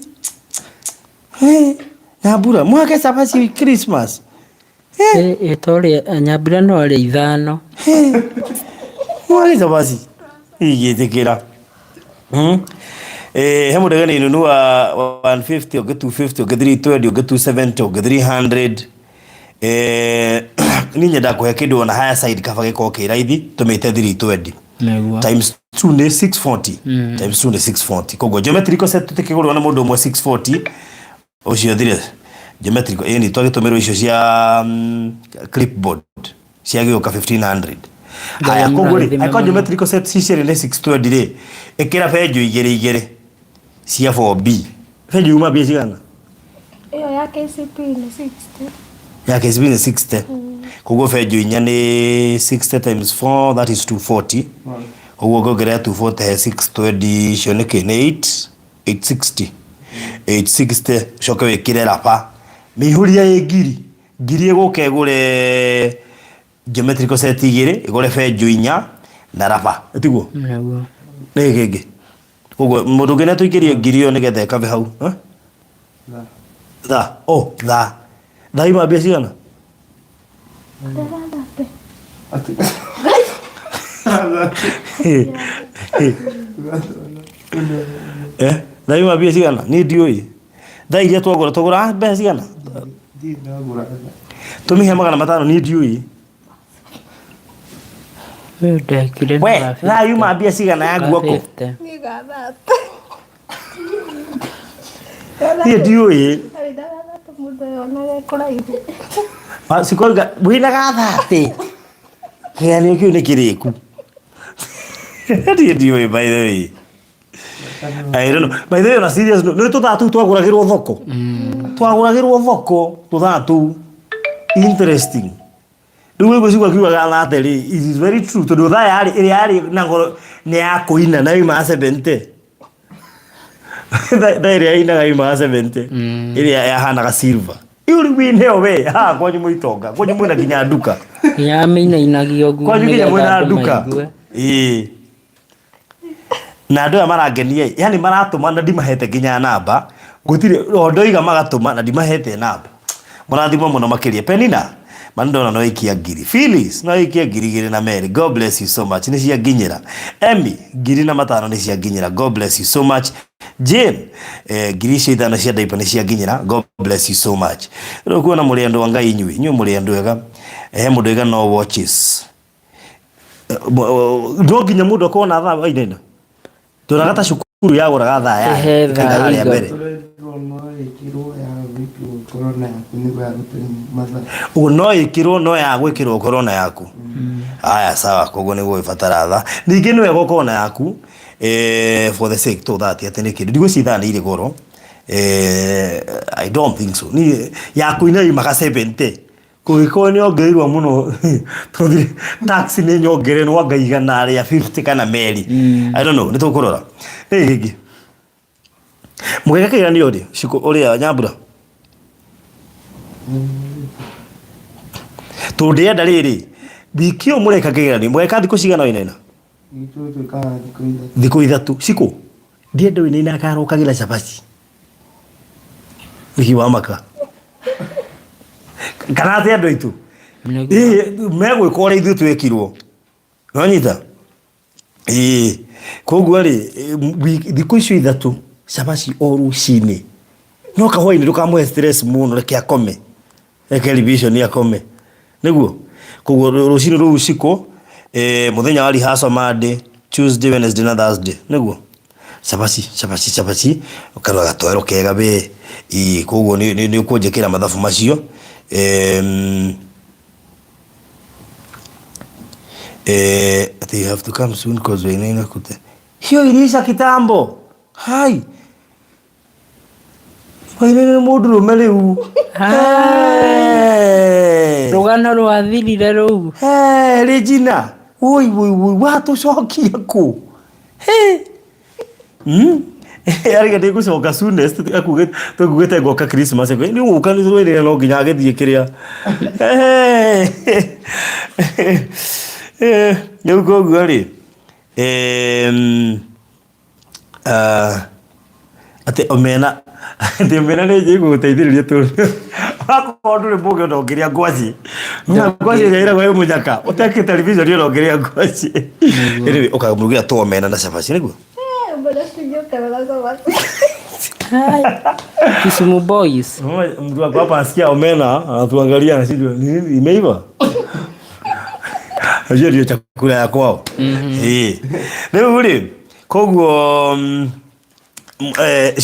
Nyambura mwage cabaci Christmas. Ĩ torĩa Nyambura no arĩa ithano. Mwage cabaci. Ingĩtĩkĩra. Hmm? Eh, he mũndũ nĩ inunua 150 ũngĩ 250 ũngĩ 320 ũngĩ 270 ũngĩ 300 eh, Niĩ nyendaga kũhe kĩndũ ona higher side kaba gĩkorwo kĩ raithi, tũmĩte 320. Nĩguo. Times 2 nĩ 640. Times 2 nĩ 640. Koguo geometrical set tũtikĩgũrwo na mũndũ ũmwe 640. Ũcio thire geometrical ĩni twagĩtũmĩrwo icio cia clipboard cia gĩũka 1500. Haya, koguo rĩ, mũrathime angĩkorwo mũno. geometrical set ci cierĩ nĩ 620 rĩ, ĩkĩra benjũ igĩrĩ igĩrĩ cia 4B. Benjũ yuma mbia cigana? Ĩyo ya KCP nĩ 60. Ya KCP nĩ 60. Koguo benjũ inya nĩ 60 times 4, that is 240. Koguo ngĩongerera 240 he 620 icio nĩ kĩ? Nĩ 8 860. 860 ũcoke wĩkĩre raba. Mĩihũria ĩ ngiri. Ngiri ĩgũka ĩgũre geometrical set igĩrĩ, ĩgũre benjũ inya na raba. Tiguo? Nĩguo. Nĩ kĩngĩ. Koguo mũndũ ũngĩ nĩatũikĩrie ngiri ĩyo nĩgetha ĩkabe hau. Eh? Tha. Oh, tha. Tha ima mbia cigana? Eh, tha ima mbia cigana? Niĩ ndiũĩ. Tha iria twagũra twagũra mbeca cigana? Tũmĩhe 500 niĩ ndiũĩ. Ũyũ ndekire We, tha yuma mbia cigana ya guoko? 50. Niĩ gathatũ. Niĩ ndiũĩ. Harĩ na gathatũ mũndũ yonaga e kũraihu. Cikorga wĩna gathatĩ. Kĩgeranio kĩu nĩ kĩrĩku. Niĩ ndiũĩ by the way. I don't know. By the way, on a serious note, nĩ tũthaa tũu twagũragĩrwo thoko. Twagũragĩrwo thoko tũthaa tũu. Interesting. Rĩu ũguo ciugo kiugaga thate rĩ, it is very true tondũ thaa yarĩ ĩrĩa yarĩ na goro nĩ ya kũina na yumaga 70. Thaa ĩrĩa ĩinaga yumaga 70. Ĩrĩa yahanaga silver. Ĩyo rĩu wĩneo we, haha kwanyu mwĩ itonga, kwanyu mwĩna nginya nduka. Nginya mĩinainagia ũguo Kwanyu nginya nĩgetha mwĩna andũ nduka. maigue. Ĩĩ. Na andũ aya marangenia ĩ, yani maratũma na ndimahete nginya namba. Gũtirĩ o ndoiga magatũma na ndimahete namba. Mũrathimwo mũno makĩria. Penina, ma nĩndona no ikia ngiri. Phyllis, no ikia ngiri igĩrĩ na merĩ. God bless you so much. Nĩ cianginyĩra. Emmy, 5,000 nĩ cianginyĩra. God bless you so much. Jane, ngiri icio ithano cia diaper nĩ cianginyĩra. God bless you so much. Rĩu kuona mũrĩ andũ a Ngai inyuĩ. Inyuĩ mũrĩ andũ ega. He mũndũ oiga no watches. No nginya mũndũ akorwo na thaa wainaina. Tuonaga ta cukuru yagũraga thaa yayo Ĩhe ĩkaiga thaa harĩa iga. mbere. Ũguo no ĩkĩrwo no ya gwĩkĩrwo ũkorwo na yaku. Haya sawa, koguo nĩguo ĩbatara thaa. Ningĩ nĩ wega ũkorwo na yaku for the sake to that atĩ nĩ kĩndũ. Ndigwĩciria thaa nĩ irĩ goro. I don't think so. Niĩ ya kũina yumaga 70. Kũngĩkorwo nĩ yongereirwo mũno tondũ tax nĩ nyongererwo anga igana rĩa 50 kana merĩ. I don't know, nĩ tũkũrora. Ĩ kĩngĩ. Mũgeka kĩgeranio rĩ, Shiko ũrĩa Nyambura? Tondũ ndĩrenda rĩrĩ, wiki ĩyo mũreka kĩgeranio, mũgeka thikũ cigana wainaina? Thikũ ithatũ. Shiko, ndĩrenda wainaina akarokagĩra cabaci. Wiki wa maka. Kana atĩ andũ aitũ? Ĩĩ, megwĩka ũrĩa ithuĩ twekirwo. Nĩwanyita? Ĩĩ, koguo rĩ, thikũ icio ithatũ, cabaci o rũcinĩ. No kahwainĩ ndũkamũhe stress mũno, reke akome. Reke revision akome. Nĩguo? Koguo rũcinĩ rũu cikũ, mũthenya wa rehearsal Monday, Tuesday, Wednesday na Thursday. Nĩguo? Cabaci, cabaci, cabaci, ũkarua gatoero kega we. Ĩĩ, koguo nĩ ũkũnjĩkĩra mathabu macio. They have to come soon cause wainaina kute. Hiyo iliisha kitambo. Hai. Wainaina nĩ mũndũrũme rĩu. Hey. Rũgano rwathirire rũu. Hey, Regina. Woi woi woi watũcokia kũ? Hey. Arĩga ndĩgũcoka soonest tũkugĩte ngoka Christmas. Nĩ ũgũka nĩ twĩrĩre no nginya agĩthiĩ kĩrĩa. Rĩu koguo rĩ, atĩ omena atĩ omena nĩ ĩgũgũteithĩrĩria tondũ wakorwo ndũrĩ mũgĩ ona ũngĩrĩa ngwacĩ. Ngwacĩ ĩrĩa ĩragwo ĩ mũnyaka ũtekĩte revision ona ũngĩrĩa ngwacĩ. Anyway, ũkamũrugĩra tu omena na cabaci nĩguo? Kisumu Boys. Mtu wako hapa anasikia omena anatuangalia anashindwa ni nini imeiva. Hiyo ndio chakula ya kwao. Ĩĩ. Rĩu rĩ, koguo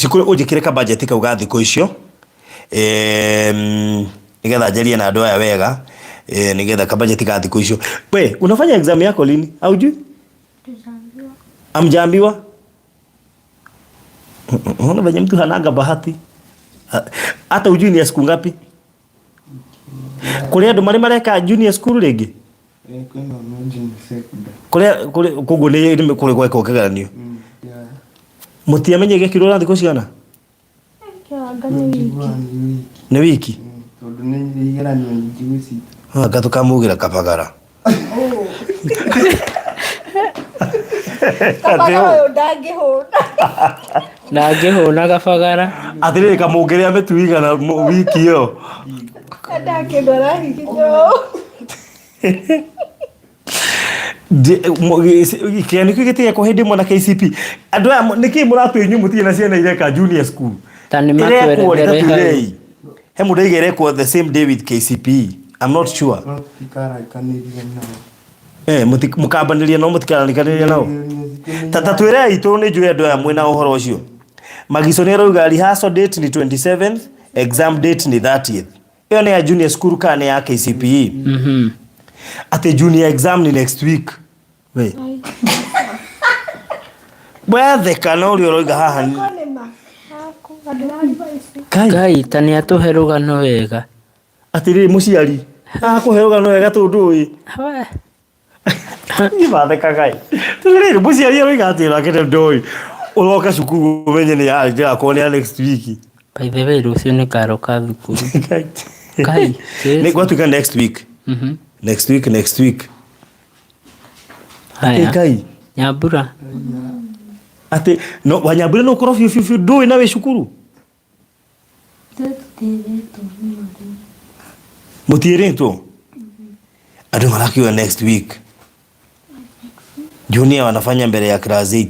cukuru ũnjĩkĩre ka budget kau ga thikũ icio, nĩgetha njarie na andũ aya wega, nĩgetha ka budget ga thikũ icio. We, unafanya exam yako lini? Haujui? Hamjaambiwa? Unaona venye mtu hananga bahati. Hata hujui ni ya siku ngapi? Kũrĩ andũ marĩ mareka junior school rĩngĩ? Kwĩna junior secondary. Kũrĩa kũrĩ koguo nĩ nĩ kũrĩ gwekwo kĩgeranio. Yeah. Mũtiamenye gĩekirwo na thikũ cigana? Kĩwanga nĩ wiki. Njiguaga nĩ wiki. Nĩ wiki. Tondũ nĩ igeranio nyingĩ gwĩ citũ. Anga tũkamugĩra kabagara. Kabagara ũyũ ndangĩhũna. Ndangĩhũna kabagara. Atĩrĩrĩ kamũngĩrĩa mĩtu igana wiki ĩyo. Endaga kĩndũ arahihinya ũũ. Kĩgeranio kĩu gĩtigekwo hĩndĩ ĩmwe na KCP. Andũ aya nĩkĩ mũratua inyuĩ mũtirĩ na ciana ireka junior school? Ta nĩ Ĩrekwo rĩ, ta matwerethere hau. twĩrei. He mũndũ aiga ĩrekwo the same day with KCPE. I'm not sure. No tũtikarakanĩria nao. Eh, mũkambanĩria nao mũtikaranikanĩria nao. Ta twĩrei tondũ nĩ njũĩ andũ aya mwĩna ũhoro ũcio. Magico nĩ arauga rehearsal date ni 27th, exam date ni 30th. Ĩyo nĩ ya junior school kana nĩ ya KCPE? Atĩ junior exam ni next week. We. Wetheka na ũrĩa ũroiga haha. Nĩ ma. Haku, andũ marariba ici. Kai. Ngai ta nĩ atũhe rũgano wega. Atĩrĩrĩ mũciari, akũhe rũgano wega tondũ ndũĩ. We. Niĩ mathekaga ĩ. Tondũ rĩrĩ mũciari aroiga atĩ nake ndoĩ. Ũroka cukuru ũmenye nĩ ya ndĩrakorwo nĩ ya next week. By the way, rũciũ nĩ ngaroka thukuru. Kai, Nĩ Jesu. gwatuĩka next week. Next week, next week. Haya. Ngai. Nyambura. Atĩ no wanyambura no ũkorwo biũ biũ biũ ndũĩ na wĩ cukuru. Mũtiĩrĩtwo? Andũ marakiuga next week. Junior wanafanya mbele ya class 8.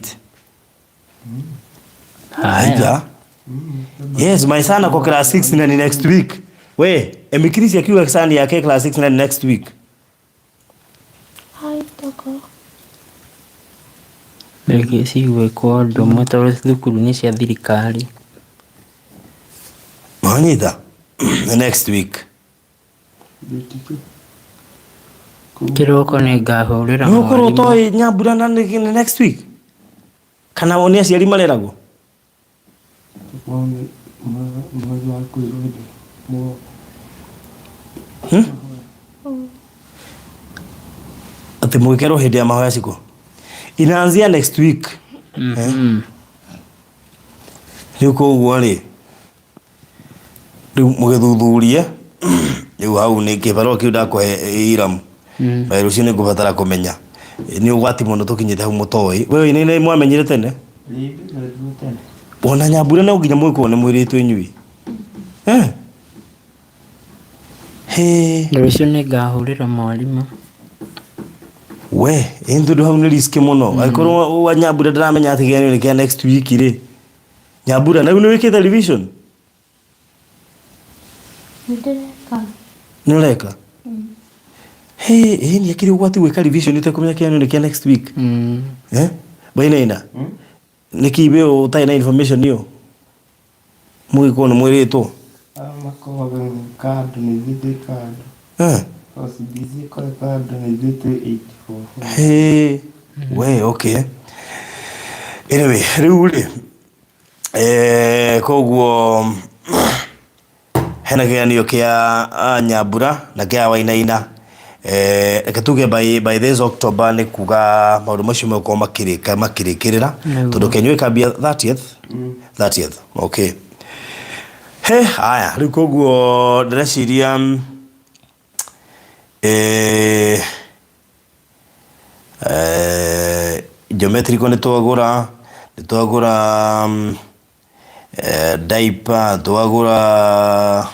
Haya. Aija. Yes, my son ako class 6 na ni next week. We, Emikirisi akiwa son yake class 6 na ni next week. Hai, toko. Rĩngĩ cigwĩkwo ũndũ ũmwe tondũ thukuru nĩ cia thirikari. Wanyita? Next week. Kĩroko nĩ ngahũrĩra Nĩ ũkorwo mwarimũ. ũtoĩ Nyambura na nĩ next week? Kana o nĩ aciari mareragwo? Mweri wa kwĩrwo mũgoka. Atĩ mũgĩkerwo hĩndĩ ya mahoya cikũ. Inaanzia next week. Rĩu koguo rĩ, rĩu mũgĩthuthurie, rĩu hau nĩ kĩbarũa kĩu ndakũhe Iramu. Na rũciũ nĩ ngũbatara kũmenya. Nĩ ũgwati mũno tũkinyĩte hau mũtoĩ. We nĩ mwamenyire tene? Ona Nyambura no nginya mwĩkwo nĩ mwĩrĩtwo inyuĩ. Eh? Hĩ. Rũciũ nĩ ngahũrĩra mwarimũ. We, ĩ tondũ hau nĩ risk mũno. Angĩkorwo wa Nyambura ndĩramenya atĩ kĩgeranio nĩ kĩa next week rĩ. Nyambura, na rĩu nĩ wĩkĩte revision? Nĩndĩreka. Nĩ ũreka? Hĩ, ĩ nĩ akĩrĩ ũgwati gwĩka revision ũtekũmenya kĩgeranio nĩ kĩa next week. Eh? Wainaina. Nĩkĩ we ũtarĩ na information ĩyo? Mũgĩkorwo nĩ mwĩrĩtwo? Makoragwo nĩ kando na ithuĩ twĩ kando. Eh? O CBC ĩkoragwo kando na ithuĩ twĩ 844. Hĩ, we okay. Anyway, rĩu rĩ, koguo hena kĩgeranio kĩa Nyambura na kĩa Wainaina. Reke tuge by this October nĩ kuga maũndũ macio megũkorwo makĩrĩka makĩrĩkĩrĩra tondũ Kenya ĩkambia 30th 30th okay. He, haya rĩu koguo ndĩreciria geometrical nĩ twagũra, nĩ twagũra diaper, twagũra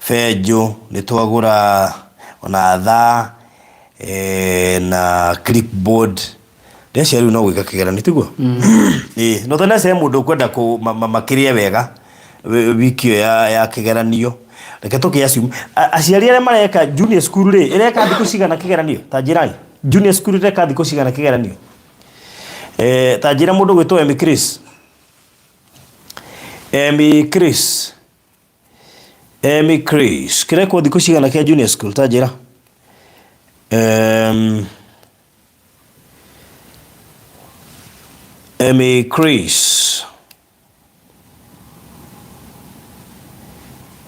benjũ, nĩ twagũra ona thaa na clipboard. Ndĩreciria rĩu no gwĩka kĩgeranio tiguo? Ĩĩ, no tene he mũndũ ũkwenda makĩrĩe wega wiki ĩyo ya kĩgeranio. Reke tũkĩ assume aciari arĩa mareka junior school rĩ, ĩreka thikũ cigana kĩgeranio? Ta njĩrai. Junior school ĩreka thikũ cigana kĩgeranio? Eh, ta njĩra mũndũ gwĩtwo Emi Chris. Emi Chris. Emi Chris. Kĩrekwo thikũ cigana kĩa junior school ta njĩra? Emi Chris.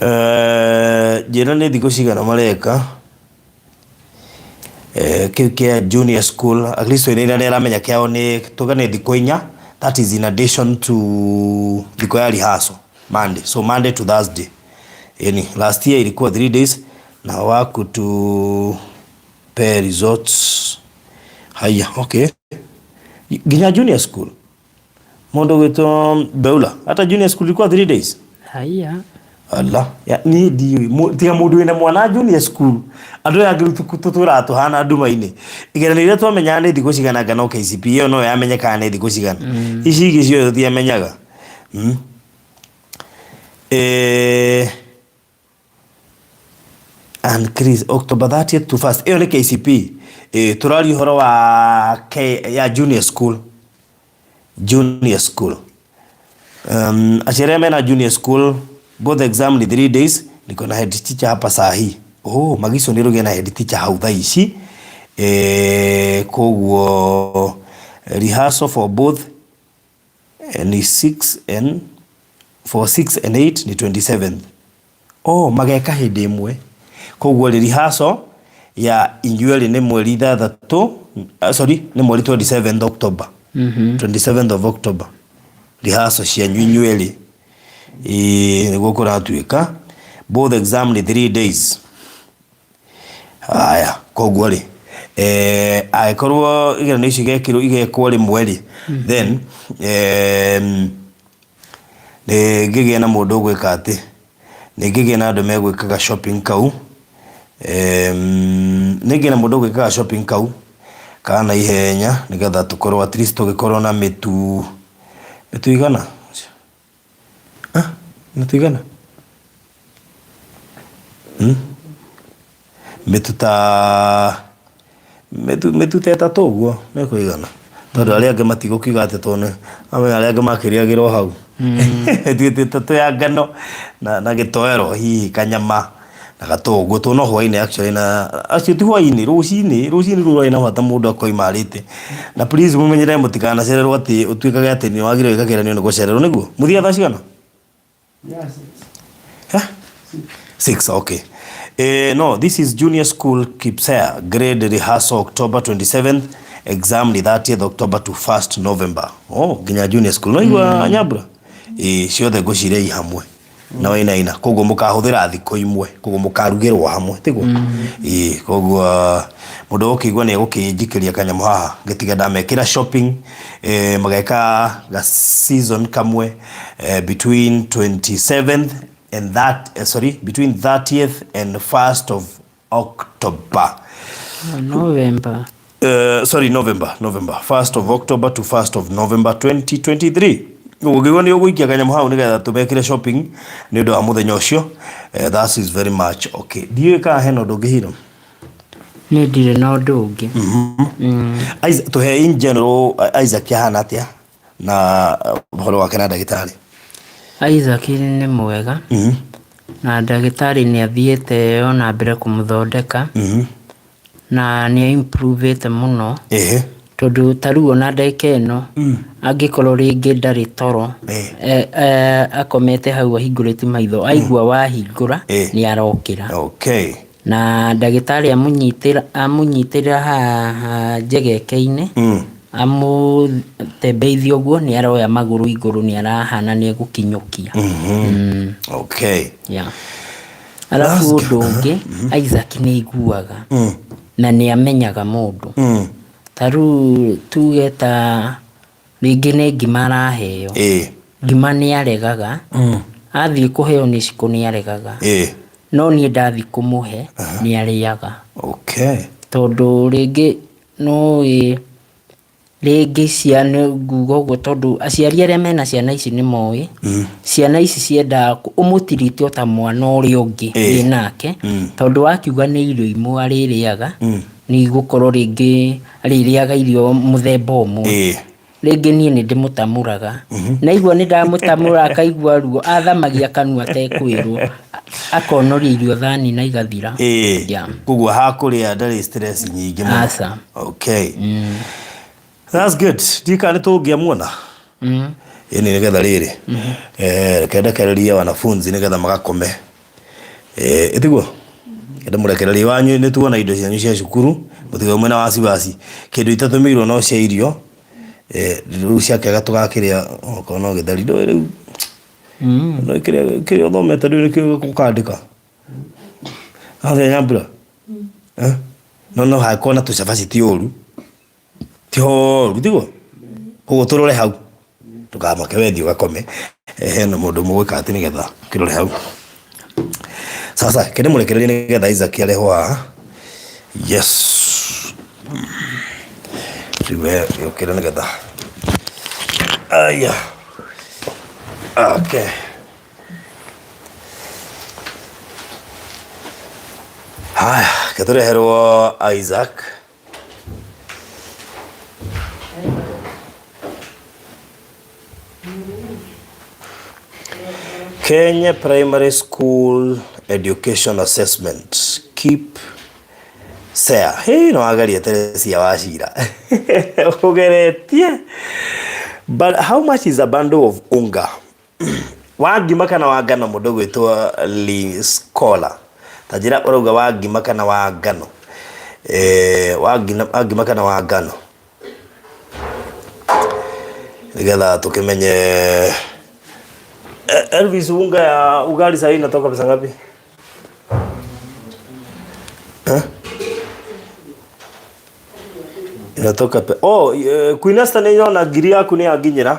Eh, njĩra nĩ thikũ cigana mareka eh, kĩu kĩa junior school at least wĩna nĩ aramenya kĩao nĩ tuge nĩ thikũ inya that is in addition to thikũ ya rehearsal Monday so Monday to Thursday yani last year ilikuwa 3 days na hawakutupe results haya okay nginya junior school Mũndũ ũgwĩtwo Beula hata junior school ilikuwa 3 days Haiya. Ala, ya, niĩ ndiũĩ tiga mũndũ wĩna mwana junior school andũ aya angĩ rĩu tũtũraga tũhana nduma-inĩ igeranio iria twamenyaga nĩ thikũ cigana anga no KCPE ĩyo no yamenyekaga nĩ thikũ cigana ici ingĩ ciothe tũtiamenyaga Eh, and Chris October 30th to first ĩyo nĩ KCPE eh, tũraria ũhoro wa K, ya junior school junior school aciari arĩa mena junior school both exam ni 3 days niko na head teacher hapa saa hii oh magico nĩ rũgĩa na head teacher hau thaa ici eh, koguo rehearsal for both ni 6 and for 6 and 8 ni 27th oh mageka hĩndĩ ĩmwe koguo rĩ rehearsal ya inyuĩ nĩ mweri ithathatũ sorry nĩ mweri 27th October 27th of October rehearsal cianyu inyuĩ erĩ ĩĩ nĩguo kũratuĩka both exam ni 3 days haya koguo rĩ eh, angĩkorwo igeranio ici igekĩrwo igekwo rĩmwe rĩ then nĩ ngĩgĩe na mũndũ ũgwĩka atĩ nĩ ngĩgĩe na andũ megwĩkaga shopping kau nĩ ngĩgĩe na mũndũ ũgwĩkaga shopping kau kana ihenya nĩgetha tũkorwo at least tũgĩkorwo na mĩtu mĩtu igana ah, mĩtu igana mĩtu ta mĩtu mĩtu ta ĩtatũ ũguo nĩ kũigana tondũ arĩa angĩ matigũkiuga atĩ tondũ nĩ amenya arĩa angĩ makĩrĩagĩra o hau mĩtu ĩtatũ ya ngano na gĩtoero hihi kanyama na gatũngũ tũ no hwainĩ actually na acio ti hwainĩ rũcinĩ rũcinĩ rũu rwarĩ na bata mũndũ akoima arĩte na please mũmenyere mũtikanacererwo atĩ ũtuĩkage atĩ nĩ wagire gwĩka kĩgeranio nĩ gũcererwo nĩguo mũthiaga thaa cigana Huh? Six, okay. No, this is junior school Kipsea, grade rehearsal October 27th, exam ni 30th October to 1st November. Oh, nginya junior school. No igua nyambura? Ciothe ngũciria i hamwe. Na wainaina. Koguo mũkahũthĩra thikũ imwe. Koguo mũkarugĩrwo hamwe, tiguo? Koguo mũndũ ũkĩigua nĩ egũkĩnjikĩria kanyamũ haha ngĩtiga ndamekĩra shopping mageka ga season kamwe between 27th and that sorry between 30th and 1st of October. November. Sorry November November 1st of October to 1st of November 2023 ũngĩigua nĩ ũgũikia kanyamũ hau nĩgetha tũmekĩre shopping nĩ ũndũ wa mũthenya ũcio that is very much okay ndiũĩ kana hena ũndũ ũngĩ hiro Niĩ ndirĩ na ũndũ ũngĩ. Isaac, tũhe in general Isaac ahana atĩa na ũhoro wake na ndagĩtarĩ Isaac nĩ mwega na ndagĩtarĩ nĩ athiĩte ona mbere kũmũthondeka na nĩ improvĩte mũno tondũ ta rĩu ona ndagĩka ĩno angĩkorwo rĩngĩ ndarĩ toro akomete hau ahingũrĩte maitho aigua wahingũra nĩ arokĩra okay na ndagĩtarĩ amũnyitĩra haha njegeke-inĩ amũtembeithia ũguo nĩ aroya magũrũ igũrũ nĩ arahana nĩ egũkinyũkia okay yeah. Alafu ũndũ ũngĩ Isaac nĩ aiguaga na nĩ amenyaga mũndũ ta rĩu tuge ta rĩngĩ nĩ ngima araheo ngima nĩ aregaga athiĩ kũheo nĩ cikũ nĩ aregaga no niĩ ndathiĩ kũmũhe nĩ arĩaga okay tondũ rĩngĩ no rĩngĩ ciana nguga ũguo tondũ aciari arĩa mena ciana ici nĩ moĩ ciana ici ciendaga ũmũtirite o ta mwana ũrĩa ũngĩ wĩ nake tondũ wakiuga nĩ irio imwe arĩrĩaga Nĩ gũkorwo rĩngĩ arĩrĩaga irio mũthemba ũmwe. Rĩngĩ niĩ nĩ ndĩmũtamũraga. Naigua nĩ ndamũtamũra akaigua ruo, athamagia kanua atekwĩrwo, akonoria irio thani na igathira. Yeah. Koguo hakũrĩa ndarĩ stress nyingĩ mũno. Aca. Okay. That's good. Ndiũĩ kana nĩ tũngĩamuona. Ĩni nĩgetha rĩrĩ. Reke ndekererie wanafunzi nĩgetha magakome. Ĩtiguo? Ndĩmũrekererie wanyu nĩ tuona indo cianyu cia cukuru mũtigae mwĩna wasiwasi. Kĩndũ itatũmĩirwo no cia irio. Rĩu ciakĩaga tũgakĩrĩa okorwo no gĩtheri ndũĩ rĩu. No kĩrĩa kĩrĩa ũthomete ndũĩ nĩkĩo ũkandĩka. Athenya Nyambura? No no hangĩkorwo na tũcabaci ti ũru. Ti horu tiguo? Koguo tũrore hau. Ndũkamake we thiĩ ũgakome. Hena mũndũ mũgwĩka atĩ nĩgetha kĩrore hau. Sasa kĩndĩ mũrekererie nĩgetha Isaac arehwo haha. Yes. Rĩu we ũkĩre nĩgetha. Aya. Okay. Haya, ketũreherwo Isaac. Kenya Primary School Education Assessment Keep SEA. Hey, no wageria Teresia Wachira. Ũgeretie. But how much is a bundle of unga? Wa ngima kana wa ngano mũndũ ũgwĩtwo Lee Scholar. Ta njĩra ũrauga wa ngima kana wa ngano. Wa ngima kana wa ngano. Nĩgetha tũkĩmenye Elvis, unga ya ugali sahii inatoka pesa ngapi? Eh? Inatoka pe oh, Queen Esther nĩ yona ngiri yaku nĩ yanginyĩra.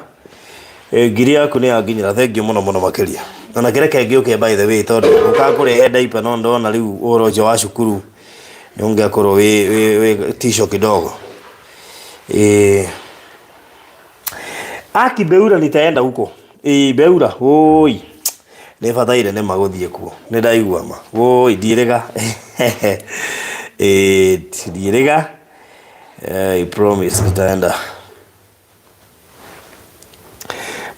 Ngiri yaku nĩ yanginyĩra, thengiũ mũno mũno makĩria. Ona kĩreke ngĩũke by the way tondũ ũkakũrehe diaper no ndona rĩu ũhoro ũcio wa cukuru nĩ ũngĩakorwo wĩ tisho kidogo. Aki Beura nitaenda huko. Beura, woi. Nĩ bataire nĩ magũthiĩ kuo. Nĩ ndaigua ma. Woi, ndiĩrĩga. Ndiĩrĩga. I promise nitaenda.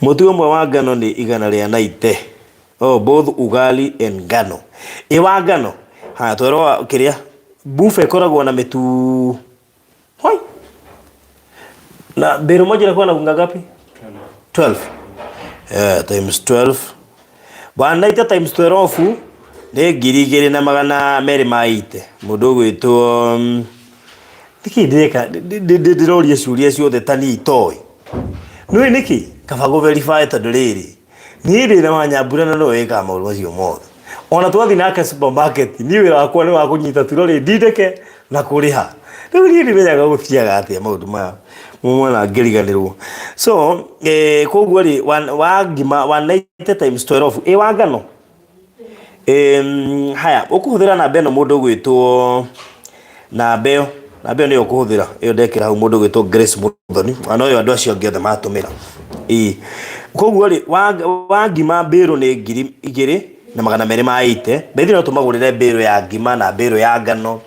Mũtu ũmwe wa ngano nĩ igana rĩa 90. Oh, both ugali and ngano. Ĩ wa ngano. Haya, twerwo kĩrĩa. Buffet ĩkoragwo na mĩtu. Hoi. Na bero moja inakuwa na unga ngapi? 12. Times 12. 190 times 12 nĩ ngiri igĩrĩ na magana merĩ ma ite. Mũndũ ũgwĩtwo nĩkĩ ndĩreka ndĩroria ciũria ciothe ta niĩ itoĩ. Nĩũĩ nĩkĩ? Kaba gũ verify tondũ rĩrĩ niĩ ndĩ na Wanyambura na nĩwe wĩkaga maũndũ macio mothe. Ona twathiĩ nake supermarket niĩ wĩra wakwa nĩ wa kũnyita turorĩ ndindĩke na kũrĩha. Rĩu niĩ ndimenyaga gũthiaga atĩa maũndũ maya mwana ngĩriganĩrwo. So koguo rĩ wa ngima 190 times 12 ĩ wa ngano. Haya ũkũhũthĩra namba ĩno mũndũ ũgwĩtwo namba ĩyo, namba ĩyo nĩyo ũkũhũthĩra ĩyo ndekĩra hau mũndũ ũgwĩtwo Grace Muthoni na noyo andũ acio angĩ othe matũmĩra. Ĩĩ koguo rĩ wa ngima mbĩrũ nĩ ngiri igĩrĩ na magana merĩ ma 80. Na ithuĩ no tũmagũrĩre mbĩrũ ya ngima na mbĩrũ ya ngano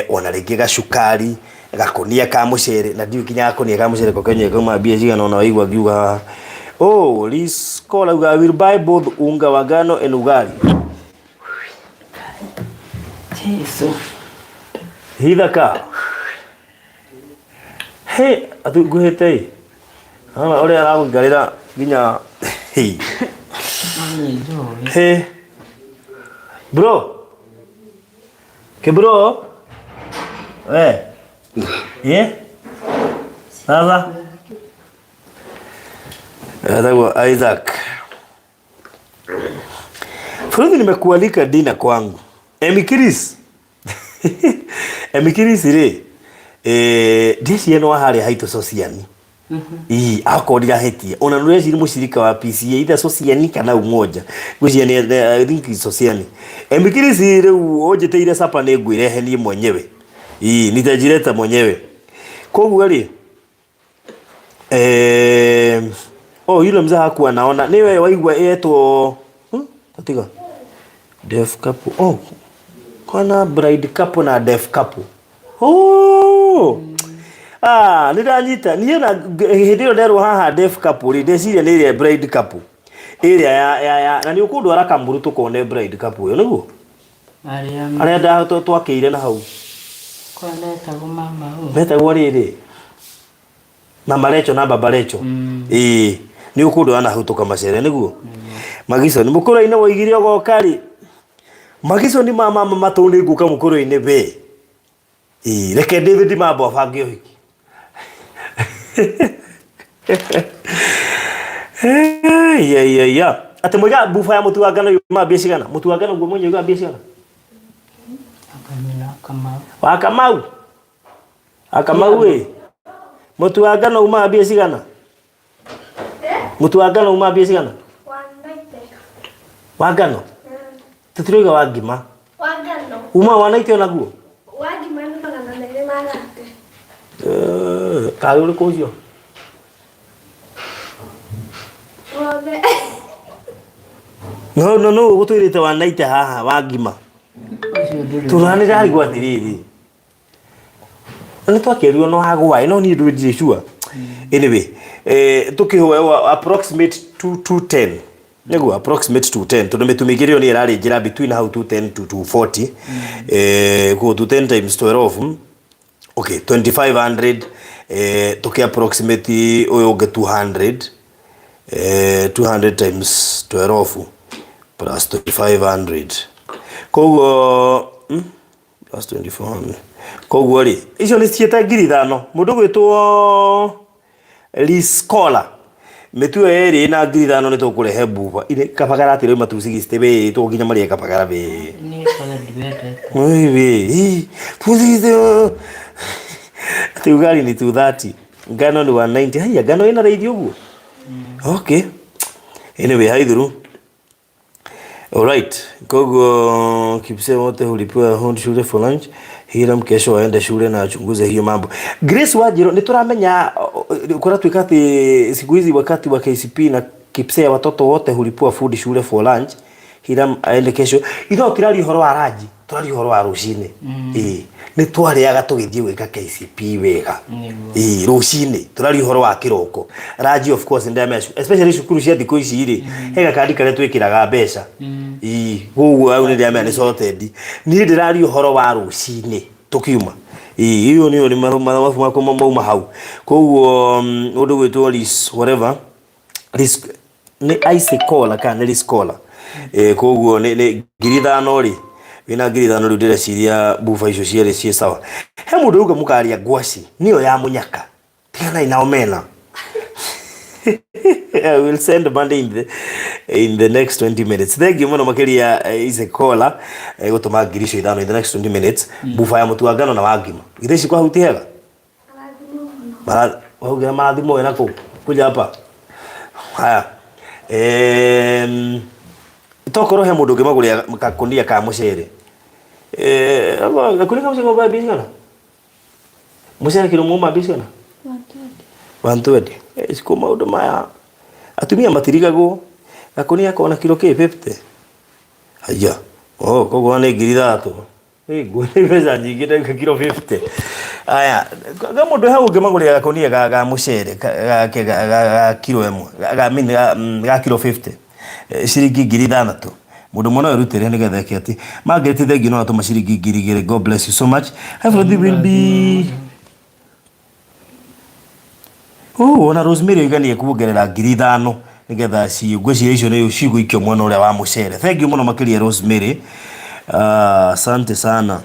ona rĩngĩ gacukari, gakũnia ka mũcere na ndiũĩ nginya gakũnia ka mũcere ko kenyewe kauma mbia cigana ũna waigua ngiuga haha. Oh, Liz Kola auga I will buy both unga wa ngano and ugali. Jesu. Hithaka. He, atunguhĩte ĩ. Ona ũrĩa aragũikarĩra nginya hĩ. He. Bro. Kibro. We. Ye? Sasa. Etagwo Isaac. Furuthi nimekualika dina kwangu. Emikiris. Emikiris rĩ ndĩciria nĩ wa harĩa haitũ Sociani. Ii, akorwo ndirahĩtia. Ona nĩ ũreciria mũcirika wa PCA either Sociani kana Umoja. Ngwĩciria nĩ I think it's Sociani. Emikiris rĩu ũnjĩtĩire sapa nĩ ngwĩrehe niĩ mwenyewe. Ii, nitajileta mwenyewe. Koguo rĩ oh, yule mzee hakuwa anaona. Ni wewe waigua yetwo Tiga. Deaf couple. Oh. Kwana bride couple na deaf couple. Oh. Ah, nĩ ndanyita niĩ na hĩndĩ ĩyo nderwo haha deaf couple rĩ ndeciria nĩ ĩrĩa bride couple ĩrĩa ya, ya, ya na nĩ ũkũndwara kamuru tũkone bride couple ĩyo nĩguo Arĩa arĩa nda twakĩire na hau kwa metagwo mama ũ. metagwo rĩrĩ mama Recho na baba Recho ĩĩ nĩ ũkũndwara na hau tũkamacere nĩguo Magiconi mũkũrũ-inĩ woigire ũgoka rĩ Magiconi ma mama matũ nĩ ngũka mũkũrũ-inĩ we ĩĩ reke David Mambo abange ũhiki iya iya iya atĩ mũiga buba ya mũtu wa ngano yuma mbia cigana mũtu wa ngano guo mwenye uga mbia cigana Akanyina Kamau. wa Kamau Akamau ĩ mũtu wa ngano umaga mbia cigana mũtu wa ngano umaga mbia cigana wa ngano tũtirauga wa ngima Wa ngano. uma wa 90 onaguo Wa ngima nĩ 230. Eh, karĩ ũrĩkũ ũcio Wothe. no no no ũgũtwĩrĩte wa 90 haha wa ngima Ũcio ndũrĩ. tũranĩra arigwo atĩrĩrĩ nĩ twakĩrirwo no hagwaĩ no niĩ ndũĩ ndirĩ sure anyway eh, tũkĩhoewa approximate 210 nĩguo approximate 210 tondũ mĩtu mĩingĩ rĩo nĩ ĩrarĩ njĩra between hau 210 to 240 eh, koguo 210 times 12 okay 2500 eh, tũkĩ approximate ũyũ ũngĩ 200 eh, 200 times 12 plus 2500 koguo plus 2400 koguo rĩ icio nĩ ciĩte 5000 mũndũ gwĩtwo Liscola mĩtu ĩyo ĩrĩ na 5000 nĩ tũkũrehe buba ine kabagara atĩ rĩu 260 we tũnginya marĩe kabagara we Niĩ kwanza ndiwendete. wewe 260 atĩ ugali ni 230 ngano ni 190 haya ngano ĩna raithi ũguo okay anyway haithuru Alright, koguo Kipsee wote hulipiwa home shule for lunch. Hiram kesho aende shule na achunguze hiyo mambo. Grace Wanjiru nĩ tũramenya kũratuĩka atĩ siku hizi wakati wa KCP na Kipsee watoto wote hulipiwa food shule for lunch. Hiram aende kesho. Ithuĩ tũtiraria ũhoro wa ranji, tũraria ũhoro wa rũcinĩ. Ĩĩ, nĩ twarĩaga tũgĩthiĩ gwĩka KCP wega. Nĩguo. Ĩĩ, rũcinĩ tũraria ũhoro wa kĩroko ranji of course ndamenya especially cukuru cia thikũ ici rĩ he gakandi karĩa twĩkĩraga mbeca ĩĩ koguo hau nĩ ndĩramenya nĩ sorted niĩ ndĩraria ũhoro wa rũcinĩ tũkiuma ĩĩ ĩyo nĩyo nĩ mathabu makwa mauma hau koguo ũndũ gwĩtwo lis whatever lis nĩ ice cola kana nĩ Riscola eh koguo nĩ 5000 rĩ wĩna 5000 rĩu ndĩreciria buba icio cierĩ ciĩ sawa he mũndũ uga mũkaria ngwaci nĩyo ya mũnyaka tiganai na omena I will send money in the next 20 minutes. Thank you mũno makĩria Isekola gũtũma 5000 in the next 20 minutes. Buba ya mũtu wa ngano na wa ngima. Githĩ ici kwa hau ti hega? Mara waugira marathimo wena kũ? Kuja hapa. Haya. Tokorwo he mũndũ ũngĩmagũrĩra gakũnia ka mũcere. Gakũnia ka mũcere kauma mbia cigana? Mũcere kiro mauma mbia cigana? 120. Cikũ maũndũ maya atumia matirigagwo gakũnia kona kiro kĩ 50. Haya. Oh, koguo nĩ 3000. Nguo nĩ mbeca nyingĩ ndauga kiro 50. Aya, ga mũndũ he ũngĩmagũrĩra gakũnia ga mũcere gake ga kiro ĩmwe ga mean ga kiro 50 ciringi 6000. Mũndũ mwana erutĩre nĩgetha eke atĩ Margaret thengiũ no atũma ciringi 2000. God bless you so much. Everything will be Oh, ona Rosemary oiga nĩ ekuongerera 5000 nĩgetha ngwĩciria icio nĩ cigũikio mwena ũrĩa wa mũcere. Thank you mũno makĩria Rosemary. Asante sana.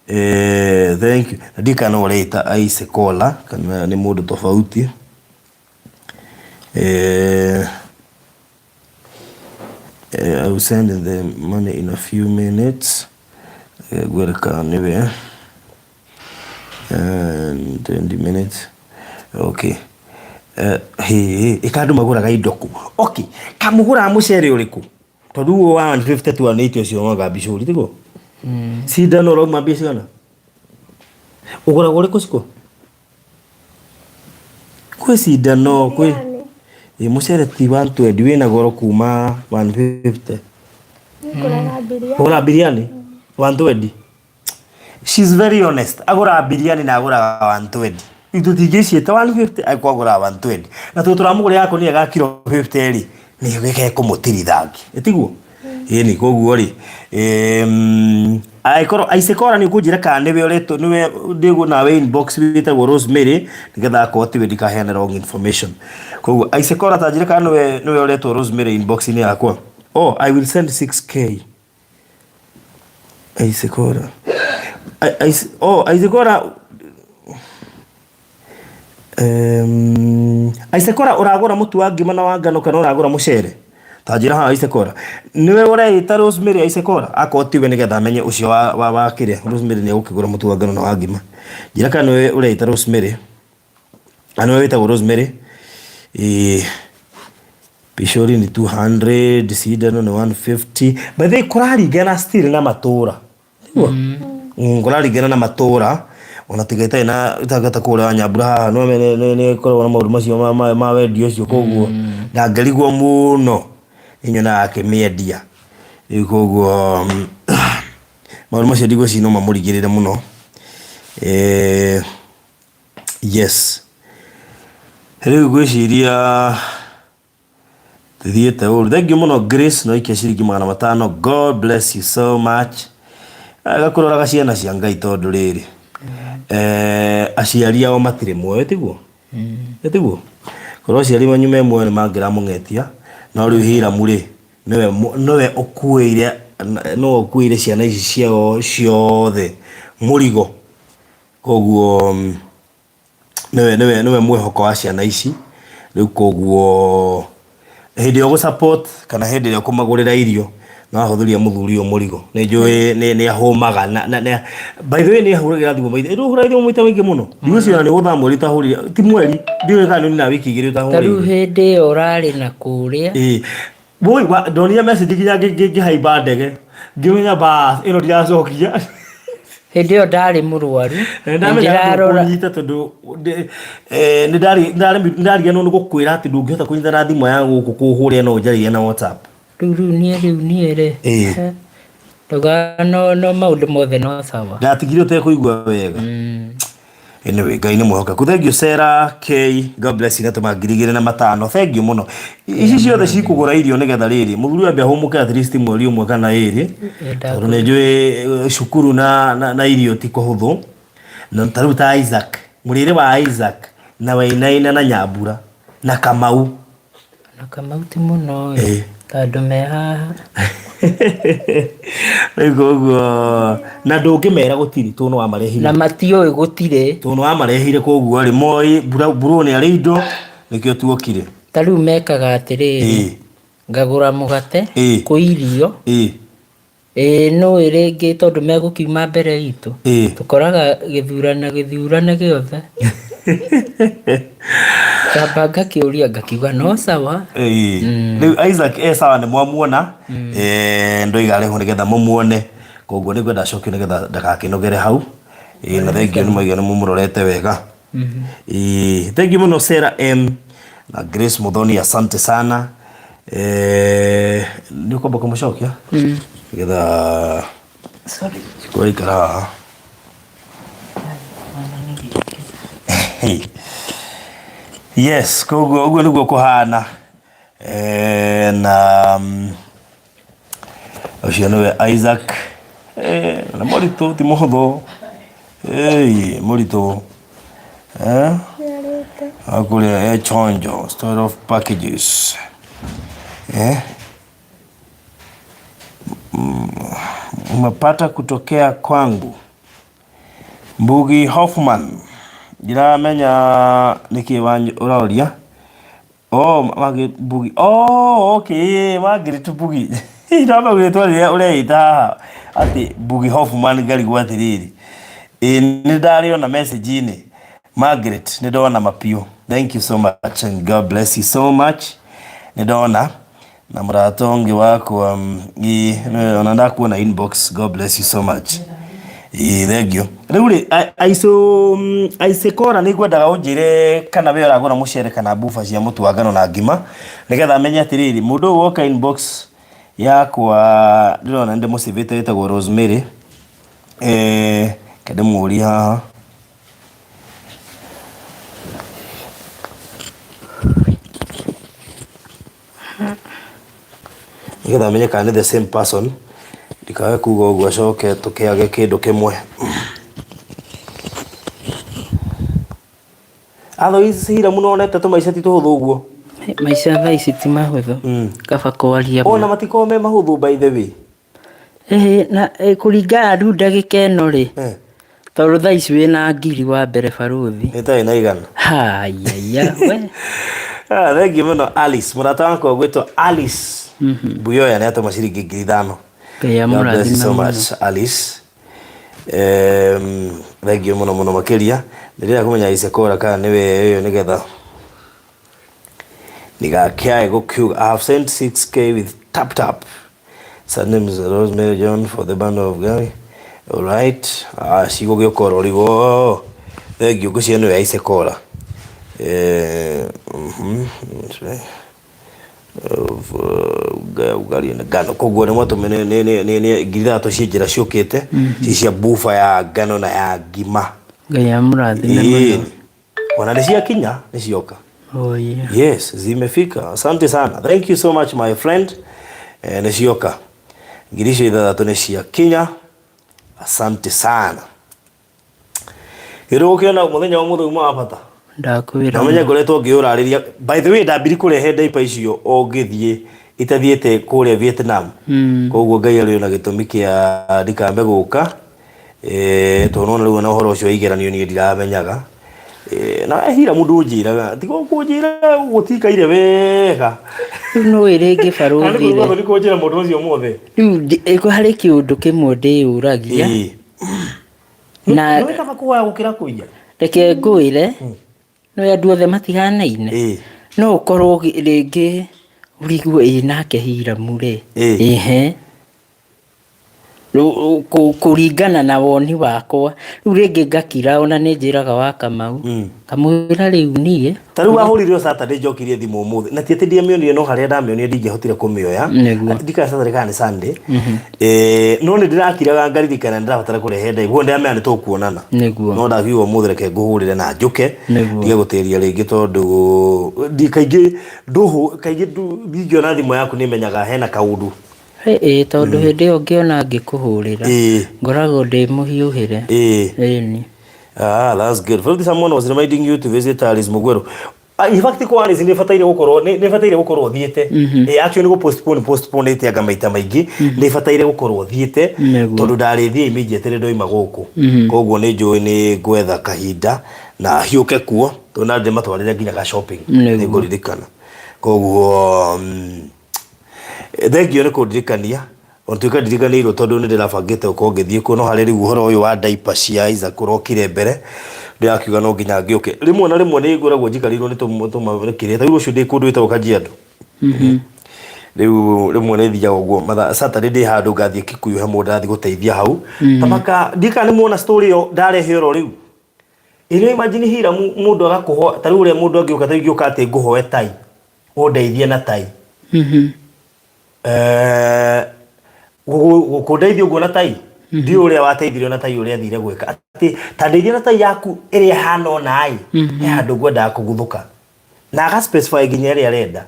Thank you. Na ndiũĩ kana ũreita Ice Cola kana nĩ mũndũ tofauti. I will send the money in a few minutes. Ngwĩra nĩwe. 20 minutes. Okay. Hĩ ĩka andũ magũraga indo kũ? Okay, kamũgũraga mũcere ũrĩkũ? Tondũ ũyũ wa 150 to 180 ũcio waga mbicũri tiguo? Cindano ũrauma mbia cigana? Ũgũraga ũrĩkũ cikũ? Kwĩ cindano kwĩ ĩ mũcere ti 120 wĩna goro kuma 150. Ngũraga biriani. Ũgũraga biriani 120. She's very honest. Agũraga biriani na agũraga 120. Itũ tingĩciĩta 150 angĩkorwo agũraga 120. Na tondũ tũramũgũrĩra gakũnia ga kiro 50 rĩ, nĩ gekũmũtirithangi. Ĩtiguo? Ĩni koguo rĩ, em, angĩkorwo Aicekora nĩ ũkũnjĩra kana nĩwe ũretwo nĩwe ndĩguo nawe inbox wĩtagwo Rosemary nĩgetha akorwo tiwe ndikaheane wrong information. Koguo Aicekora ta njĩra kana nĩwe nĩwe ũretwo Rosemary inbox-inĩ yakwa. Oh, I will send 6K. Aisekora. Oh, Aisekora. Aisekora ũragũra mũtu wa ngima na wa ngano kana ũragũra mũcere? Ta njĩra haha Aisekora. Nĩwe ũreĩta Rosemary Aisekora? Akorwo tiwe nĩgetha amenye ũcio wa wa, wa kĩrĩa Rosemary nĩ egũkĩgũra mũtu wa ngano na wa ngima. Njĩra kana nĩwe ũreĩta Rosemary. Na nĩwe wĩtagwo Rosemary. Ĩĩ. Pishori ni 200, cindano ni 150. By the way, kũraringana still na matũra. Nĩguo? Mm, kũraringana na matũra ona tiga itarĩ na itangĩhota kũgũra nyambura haha no nĩ nĩ nĩ ĩkoragwo na maũndũ macio ma, ma, ma wendia ũcio koguo ndangĩrigwo mũno nĩ nyonaga akĩmĩendia rĩu koguo maũndũ macio ndigwĩciria no mamũringĩrĩre mũno eh, yes rĩu ngwĩciria Thiĩte ũru. Thank you mũno Grace no ikia ciringi 500. God bless you so much. Gakũroraga ciana cia Ngai tondũ rĩrĩ eh, aciari ao matirĩ muoyo tiguo tiguo korwo aciari manyu me muoyo nĩ mangĩramũng'etia no rĩu Hiramu rĩ nĩwe nĩwe ũkuĩire nĩwe ũkuĩire ciana ici ciao ciothe mũrigo koguo nĩwe nĩwe nĩwe mwĩhoko wa ciana ici rĩu koguo hĩndĩ ĩrĩa ũgũ support kana hĩndĩ ĩrĩa ũkũmagũrĩra irio no ahũthĩria mũthuri ũyũ mũrigo nĩ njũĩ nĩ nĩ ahũmaga na, na, na by the way nĩ ahũragĩra thimũ maita ĩrĩ ũhũraga thimũ maita maingĩ mũno ndigwĩciria nĩ gũthaa mweri ũtahũrire ti mweri ndiũĩ kana nĩ ũninaga wiki igĩrĩ Ta rĩu ũtahũrĩire hĩndĩ ĩyo ũrarĩ na kũrĩa ĩĩ Woi, ndonire message nginya ngĩhaimba ndege ngĩmenya bas ĩno ndiracokia hĩndĩ ĩyo ndarĩ mũrwaru Na ndamenya ndĩrarora ndũkũnyita tondũ nĩ ndariganĩrwo nĩ gũkwĩra atĩ ndũngĩhota kũnyita na thimũ ya gũkũ kũhũrĩra no ũnjarĩrie na WhatsApp. Rĩu rĩu niĩ rĩu niĩ rĩ Ĩĩ. Ndaugaga no no maũndũ mothe no sawa. Ndatigire ũtekũigua wega. Anyway, Ngai nĩ mwĩhokeku. Thank you Sarah K. God bless you natũma 2500. Thank you mũno. Ici ciothe cikũgũra irio nĩgetha rĩrĩ mũthuri ambe ahũmũke at least mweri ũmwe kana ĩrĩ. Tondũ nĩ njũĩ cukuru na, na, na irio ti kũhũthũ. Na ta rĩu ta Isaac, mũrĩre wa Isaac na Wainaina na Nyambura na Kamau. Na Kamau ti mũno ĩ, tondũ me haha. Rĩu koguo na ndũngĩmera gũtirĩ tondũ nĩ wamarehire. Na matiũĩ gũtirĩ. Tondũ nĩ wamarehire koguo rĩ moĩ mbura nĩ arĩ indo nĩkĩo tuokire. Ta rĩu mekaga atĩrĩrĩ, ngagũra mũgate, kwĩ irio, Ĩĩ nũĩ rĩngĩ tondũ megũkiuma mbere itũ. Tũkoraga gĩthurano gĩthurane gĩothe. Ngamba ngakĩũria ngakiuga no sawa. Rĩu Isaac e sawa nĩ mwamuona. Ndoiga arehwo nĩgetha mũmuone. Koguo nĩ ngwenda acokio nĩgetha ndagakĩnogere hau. Na thengiũ nĩ mwaiga nĩ mũmũrorete wega. Ĩĩ, thank you mũno Sarah M na Grace Muthoni, asante sana. Nĩ ũkwamba kũmũcokia nĩgetha cikũraikara haha. Yes, koguo ũguo nĩguo kũhana. Na ũcio nĩwe Isaac. Na mũritũ ti mũhũthũ. Mũritũ. Akũrĩa e chonjo, story of packages. Umepata kutokea kwangu. Mbugi Hoffman. Ndiramenya nĩkĩ ũroria. Oh, Margaret Mbugi. Oh, okay, Margaret Mbugi. Ndamba gwĩtwo rĩrĩa ũreĩta haha atĩ Mbugi Hoffman ngarigwo atĩrĩrĩ. Ĩ nĩ ndarĩona message-inĩ. Margaret, nĩ ndona mapiũ. Thank you so much and God bless you so much. Nĩ ndona na mũrata ũngĩ wakwa ĩ ona ndakuona inbox. God bless you so much. Ĩ thank you. Rĩu rĩ Aicũ Aicĩkora nĩ ngwendaga ũnjĩre kana we ũragũra mũcere kana buba cia mũtu wa ngano na ngima nĩgetha menye atĩrĩrĩ mũndũ ũyũ woka inbox yakwa ndĩrona nĩ ndĩmũcĩvĩte wĩtagwo Rosemary. Reke ndĩmũrie haha. Nĩgetha menye kana nĩ the same person ndikae kuga ũguo acoke tũkĩage kĩndũ kĩmwe. Otherwise hira mũno onete tũmaica ti tũhũthũ ũguo. Maica thaa ici ti mahũthũ. Kaba kwaria ma. Ona matikoragwo me mahũthũ by the way. Ĩhĩ na kũringana rĩu ndagĩka ĩno rĩ, tondũ thaa ici wĩna ngiri wa mbere barũthi. Ĩtarĩ na igana. Haiya we. Ah, thengiũ mũno Alice, mũrata wakwa ũgwĩtwo Alice Buyoya nĩ atũma ciringi 5,000. Ngai God bless you amũrathime so mũno. much Alice. Thengiũ mũno mũno makĩria. Ndĩrenda kũmenya Isekora kana nĩwe ũyũ nĩgetha ndigakĩae gũkiuga. I have sent 6K with tap tap. Surname is Rosemary John for the bundle of Gary. All right. Ah, cigũgĩũka oro rĩu. Oh, thengiũ ngwĩciria nĩwe ya Isekora. Of ugali na ngano. Koguo nĩ mwatũmĩ nĩ 6,000 ciĩ njĩra ciũkĩte. Ci cia bufa ya ngano na ya ngima. Ngai amũrathime mũno. Ona nĩ ciakinya nĩ cioka. Oh, yeah. Yes, zimefika. Asante sana. Thank you so much my friend. Nĩ cioka. 6,000 nĩ ciakinya. Asante sana. Gĩrĩ ũkĩona mũthenya wa mũthenya uma wa bata. Ndakwĩra. Na ũmenye ngoretwo ngĩũrarĩria. By the way, ndambiri kũrehe ndaipa icio o ngĩthiĩ itathiĩte kũrĩa Vietnam. Koguo Ngai arĩ na gĩtũmi kĩa ndikambe gũka. Tondũ nĩwona rĩu ona ũhoro ũcio wa igeranio niĩ ndiramenyaga. Na hira mũndũ ũnjĩraga, tiga kũnjĩra gũtikaire wega. Rĩu nĩũĩ rĩngĩ Na nĩ barũthi kũigua rĩ. thoni kũnjĩra mũndũ ũcio ũmũthĩ. Rĩu harĩ kĩũndũ kĩmwe ndĩyũragia. Na Nĩũĩ kaba kũhoya gũkĩra kũiya? Reke ngwĩre, nĩũĩ andũ othe matihanaine. No ũkorwo rĩngĩ ũrĩgue ĩ nake Hiramu rĩ. Ĩhĩ. Kũringana na woni wakwa rĩu rĩngĩ ngakira ona nĩ njĩraga wa Kamau kamwĩra rĩu niĩ Ta rĩu wahũrire Saturday njokirie thimũ ũmũthĩ na ti atĩ ndiamĩonire no harĩa ndamĩonire ndingĩahotire kũmĩoya. Nĩguo. Ndikana Saturday kana nĩ Sunday. No nĩ ndĩrakiraga ngaririkana nĩ ndĩrabatara kũrehe ndai. Guo ndĩramenya nĩ tũkuonana. Nĩguo. No ndakiuga ũmũthĩ reke ngũhũrĩre na njũke. Nĩguo. Ndige gũtĩria rĩngĩ tondũ ndi kaingĩ ndũhũ kaingĩ ndingĩona thimũ yaku nĩ menyaga hena kaũndũ. Ĩĩ tondũ hĩndĩ ĩyo ngĩona ngĩkũhũrĩra ngoragwo ndĩ mũhiũhĩre. Ĩni. Ah, that's good. Probably someone was reminding you to visit Alice Mugweru. Ah, in fact kwa Alice nĩ bataire gũkorwo nĩ bataire gũkorwo thiĩte. Eh, actually nĩ gũ postpone postpone ĩte anga maita maingĩ. Nĩ bataire gũkorwo thiĩte tondũ ndarĩ thiĩ immediately ndoima gũkũ. Koguo nĩ njũĩ nĩ ngwetha kahinda na hiũke kuo tondũ na ndĩmatwarĩre nginya ga shopping. Nĩ ngũririkana. Koguo Thengiũ nĩ kũndirikania, ona tuĩka ndiriganĩirwo tondũ nĩ ndĩrabangĩte gũkorwo ngĩthiĩ kuo, no harĩ rĩu ũhoro ũyũ wa diaper cia Isaac ũrokire mbere, ndĩrakiuga no nginya ngĩũke. Rĩmwe na rĩmwe nĩ ngoragwo njikarĩirwo nĩ kĩrĩa, ta rĩu rũciũ ndĩ kũndũ gwĩtagwo Kajiado. Rĩu rĩmwe nĩ thiaga ũguo mathaa, Saturday ndĩ handũ ngathiĩ Kikuyu he mũndũ ndĩrathiĩ gũteithia hau. Ta ndiũĩ kana nĩ muona story ĩyo ndarehe oro rĩu. Ĩ nĩ imagine hira mũndũ agakũhoya, ta rĩu ũrĩa mũndũ angĩũka, ta rĩu ingĩũka atĩ ngũhoe tai. Ũndeithie na tai. Kũndeithia ũguo na tai ndiũĩ ũrĩa wateithirio na tai ũrĩa athire gwĩka atĩ ta ndeithia na tai yaku ĩrĩa ĩhana ũna ĩ he handũ ngwendaga kũguthũka na aga specify nginya ĩrĩa arenda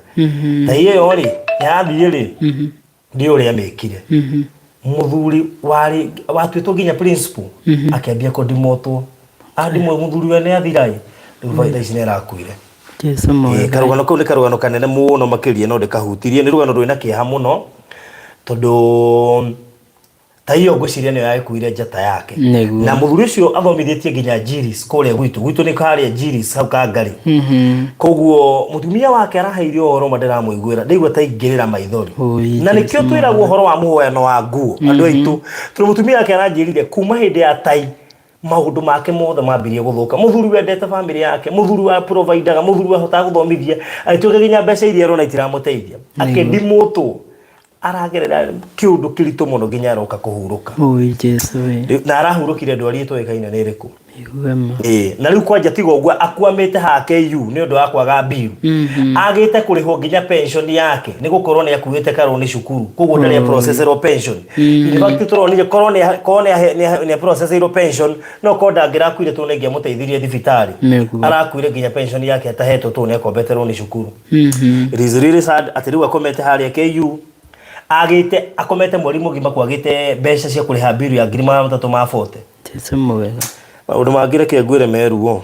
tai ĩyo rĩ yathiĩ rĩ ndiũĩ ũrĩa amĩkire mũthuri warĩ watuĩtwo nginya principal akĩambia kũndimotwo andimwo mũthuri we nĩ athira ĩ rĩu thaa ici nĩ arakuire. Jesu mwega. Karũgano kau nĩ karũgano kanene mũno makĩria no ndĩkahutirie nĩ rũgano rwĩna kĩeha mũno tondũ ta iyo ngwĩciria nĩyo yagĩkuire njata yake. Nĩguo. Na mũthuri ũcio athomithĩtie nginya Jiris kũrĩa gwitũ gwitũ nĩ harĩa Jiris hau Kangarĩ. Koguo mũtumia wake araheire ũhoro ma ndĩramũiguĩra ndaigua ta ingĩrĩra maithori. Oi, Na nĩkĩo Jesu twĩragwo ũhoro wa mũhoyano wa nguo andũ aitũ tondũ mũtumia wake aranjĩrire kuma hĩndĩ ya tai maũndũ make mothe mambirie gũthũka. Mũthuri wendete famĩlĩ yake, mũthuri wa providaga, mũthuri wahotaga gũthomithia, agĩtuĩka nginya mbeca iria arona itiramũteithia. Akĩndimũtwo aragerera kĩũndũ kĩritũ mũno nginya aroka kũhurũka. Oi Jesu we. Na arahurũkire ndwari ĩtoĩkaine nĩ ĩrĩkũ. Igue ma. Ĩĩ, na rĩu kwanja tiga ũguo akwamĩte haha KU nĩ ũndũ wa kwaga mbiru agĩte kũrĩhwo nginya pension yake nĩ gũkorwo nĩ akuĩte karũni cukuru koguo ndarĩ aproceserwo pension in fact tũronire korwo nĩ korwo nĩ nĩ aproceserwo pension no korwo ndangĩrakuire tondũ nĩ angĩamũteithirie thibitarĩ Nĩguo. arakuire nginya pension yake atahetwo tondũ nĩ akombete rũni cukuru it is really sad atĩ rĩu akomete harĩa KU agĩte akomete mweri mũgima kwagĩte mbeca cia kũrĩha mbiru ya 340,000. Jesu mwega. Maũndũ mangĩ reke ngwĩre meruo.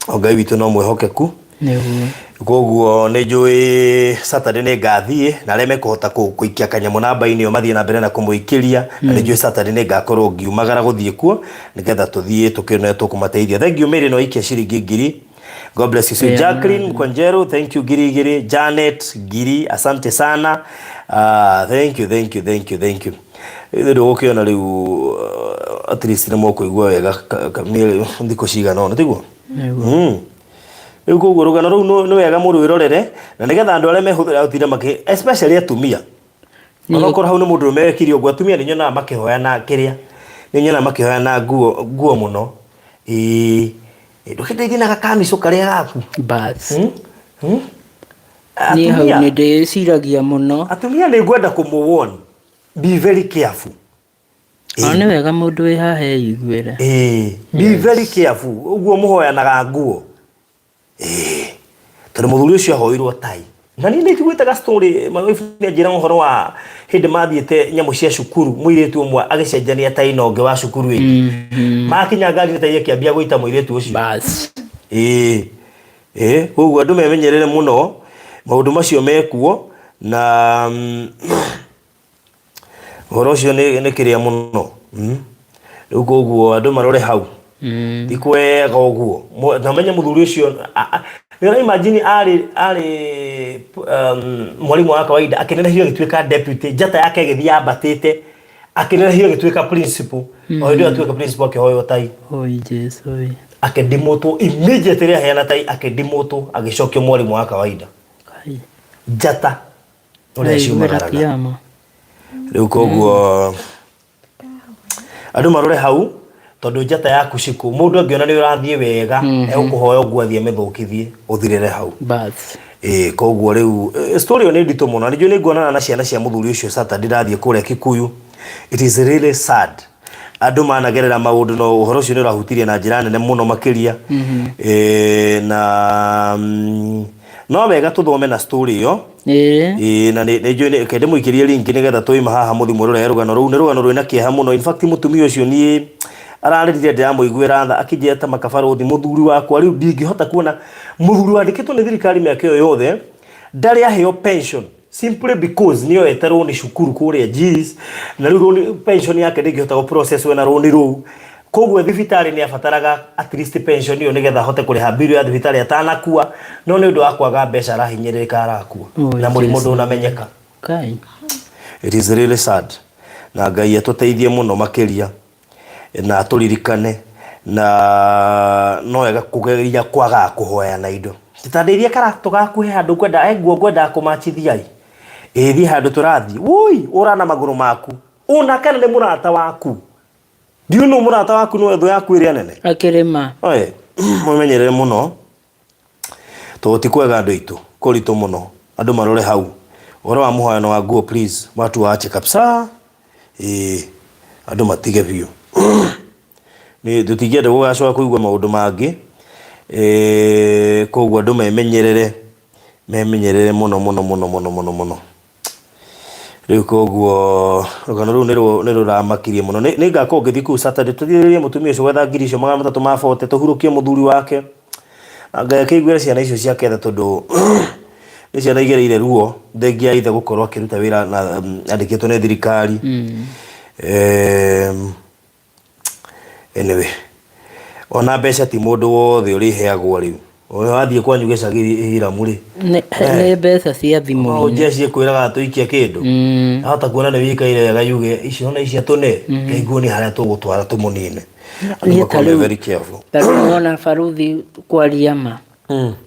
O Ngai witũ no mwĩhokeku. Nĩguo. Koguo nĩ njũĩ Saturday nĩ ngathiĩ na arĩa mekũhota kũikia kanyamũ namba-inĩ ĩyo mathiĩ na mbere na kũmũikĩria na nĩ njũĩ Saturday nĩ ngakorwo ngiumagara gũthiĩ kuo nĩgetha tũthiĩ tũkĩone tũkũmateithia. Thank you Mary no ikia ciringi ngiri. God bless you. So Yeah. Jacqueline Mkwanjeru, thank you 2000. Janet ngiri, asante sana. Thank you, thank you, thank you, thank you. Ithuĩ ndũgũkĩona rĩu at least nĩ mũkũigua wega thikũ cigana ũna tiguo? Rĩu koguo rũgano rũu nĩ wega mũrwĩrorere na nĩgetha andũ arĩa mehũthĩra gũtinda makĩ especially atumia. Onokorwo hau nĩ mũndũ ũrũme wekire ũguo atumia nĩ nyonaga makĩhoya na kĩrĩa nĩ nyonaga makĩhoya na nguo nguo mũno. Ĩĩ ndũkĩndeithie na gakamicũ karĩa gaku. Bas. Niĩ hau nĩ ndĩciragia mũno. Atumia nĩ ngwenda kũmũ warn be very careful. O nĩ wega mũndũ wĩ haha eiguĩre. Ĩĩ, be very careful. Ũguo mũhoyanaga nguo. Ĩĩ, tondũ mũthuri ũcio ahoirwo tai. Na niĩ nĩ njiguĩte ga story, my wife nĩ anjĩra ũhoro wa hĩndĩ mathiĩte nyamũ cia cukuru, mũirĩtu ũmwe agĩcenjania tai na ũngĩ wa cukuru ĩngĩ. Makinya ngari-inĩ tai ĩkĩambia gũita mũirĩtu ũcio. Bas. Ĩĩ. Ĩĩ, koguo andũ memenyerere mũno maũndũ macio mekuo na ũhoro ũcio nĩ kĩrĩa mũno. Rĩu koguo andũ marore hau. Ti kwega ũguo. Na ũmenye mũthuri ũcio nĩ ũra imagine arĩ arĩ mwarimũ wa kawaida akĩnenehio agĩtuĩka deputy, njata yake ĩgĩthiĩ yambatĩte akĩnenehio agĩtuĩka principal. O hĩndĩ ĩyo atuĩka principal akĩhoywo tai. Oi Jesu oi. Akĩndimũtwo immediately aheana tai akĩndimũtwo agĩcokio mwarimũ wa kawaida. Kai. Njata ũrĩa Ĩra ciumagaraga. ti ama. Rĩu koguo andũ marore hau tondũ njata yaku cikũ mũndũ angĩona nĩ ũrathiĩ wega egũkũhoya ũguo athiĩ amĩthũkithie ũthirĩre hau. Bas. Ĩĩ koguo rĩu story ĩyo nĩ nditũ mũno na nĩ njũĩ nĩ nguonana na ciana cia mũthuri ũcio Saturday ndathiĩ kũrĩa Kikuyu. It is really sad. Andũ managerera maũndũ no ũhoro ũcio nĩ ũrahutirie na njĩra nene mũno makĩria. Na no wega tũthome na story ĩyo. Ĩĩ. Ĩĩ na nĩ njũĩ reke ndĩmũikĩrie link nĩgetha twaima haha mũthiĩ mwĩrorere rũgano rũu. Nĩ rũgano rwĩna kĩeha mũno. In fact mũtumia ũcio niĩ ararĩrire ndĩramũiguĩra tha akĩnjĩra ta makabarũthi mũthuri wakwa rĩu ndingĩhota kuona mũthuri wandĩkĩtwo nĩ thirikari mĩaka ĩyo yothe ndarĩ aheo pension simply because nĩ oete rũni cukuru kũrĩa GIS na rĩu rũni pension yake ndĩngĩhota gũ process na rũni rũu koguo thibitarĩ nĩ abataraga at least pension ĩyo nĩgetha ahote kũrĩha bill ya thibitarĩ atanakua no nĩ ũndũ wa kwaga mbeca arahinyĩrĩrĩka arakua Oh, na mũrimũ Jesu. ndũnamenyeka. Kai. It is really sad na Ngai atũteithie mũno makĩria na atũririkane na no wega kũgeria kwagaga kũhoyana indo tandĩirie karatũ gaku he handũ ngwenda he nguo ngwendaga kũmachithia ĩ ĩ thiĩ handũ tũrathiĩ woi ũra na magũrũ maku ona kana nĩ mũrata waku ndiũ nũ mũrata waku nĩwe thũ yaku ĩrĩa nene Akĩrĩma. Oe, mwĩmenyerere mũno tondũ ti kwega andũ aitũ kũritũ mũno andũ marore hau ũhoro wa mũhoyano wa nguo please watu waache kabisa ĩĩ andũ matige biũ nĩ tũtingĩenda gũgacoka kũigua maũndũ mangĩ koguo andũ memenyerere memenyerere mũno mũno mũno mũno mũno mũno Rĩu koguo rũgano rũu nĩ rũramakirie mũno. Nĩ ngakorwo ngĩthiĩ kũu Saturday tũthirĩrie mũtumia ũcio gwetha ngiri icio 340 tũhurũkie mũthuri wake. Na Ngai akĩiguĩre ciana icio ciake tha tondũ nĩ ciana igereire ruo thengia ya ithe gũkorwo akĩruta wĩra na andĩkĩtwo nĩ thirikari. Anyway, ona mbeca ti mũndũ wothe ũrĩheagwo rĩu. Ũyũ wathiĩ kwanyu gĩcagi Hiramu rĩ. Nĩ nĩ mbeca cia thimũ-inĩ. Jeshi ĩkwĩraga tũikie kĩndũ. Ahota kuona nĩ wĩikaire wega yuge icio ona ici atũne reke nguonie harĩa tũgũtwara tũmũnine. Andũ Niĩ ta makorwo me rĩu very careful. ta rĩu nona baruthi kwaria ma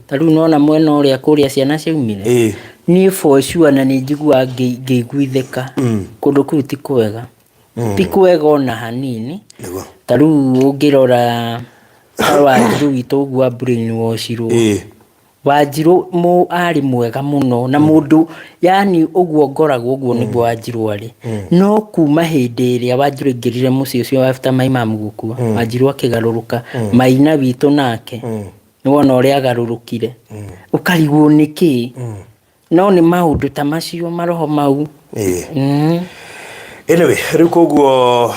ta rĩu nona mwena ũrĩa kũrĩa ciana ciaumire Ĩĩ. niĩ for sure na nĩ njiguaga ngĩiguithĩka kũndũ kũu ti kwega ti kwega ona hanini Nĩguo. Ta rĩu ũngĩrora ta Wanjirũ witũ ũguo wa brainwashirwo. Wanjirũ arĩ mwega mũno na mũndũ yani ũguo ngoragwo ũguo nĩguo Wanjirũ arĩ. No kuma hĩndĩ ĩrĩa Wanjirũ aingĩrire mũciĩ ũcio after my mom gũkua, Wanjirũ akĩgarũrũka. Maina witũ nake nĩwona ũrĩa agarũrũkire. Ũkarigwo nĩkĩ. No nĩ maũndũ ta macio maroho mau. Anyway, rĩu koguo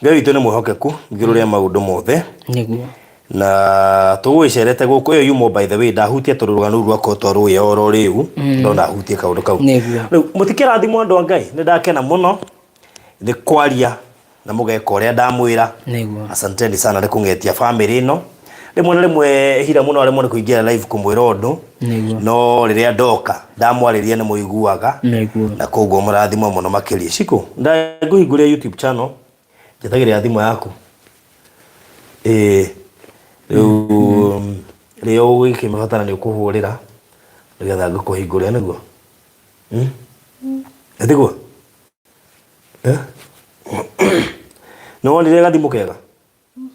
Ngai witũ nĩ mwĩhokeku igũrũ rĩa maũndũ mothe. Nĩguo. Na tũgũgĩcerete gũkũ ĩyo yumo by the way ndahutia tondũ rũgano rũu rwakwa twa rũĩ oro rĩu no ndahutie kaũndũ kau. Nĩguo. Rĩu mũtikĩrathimwo andũ a Ngai nĩ ndakena mũno nĩ kwaria na mũgeka ũrĩa ndamwĩra. Nĩguo. Asanteni sana nĩ kũng'etia famĩlĩ ĩno. Rĩmwe na rĩmwe hira mũno aremwo nĩ kũingĩra live kũmwĩra ũndũ. Nĩguo. No rĩrĩa ndoka ndamwarĩria nĩ mũiguaga. Nĩguo. Na koguo mũrathimwo mũno makĩria. Shiko, ngũhingũrĩra YouTube channel njethagĩrĩra thimũ yaku. Ĩĩ rĩu rĩrĩa ũgũkĩmĩbatara nĩ ũkũhũrĩra nĩgetha ngũkũhingũrĩra nĩguo. Nĩ tiguo? Eh? Nĩ wonire gathimũ kega?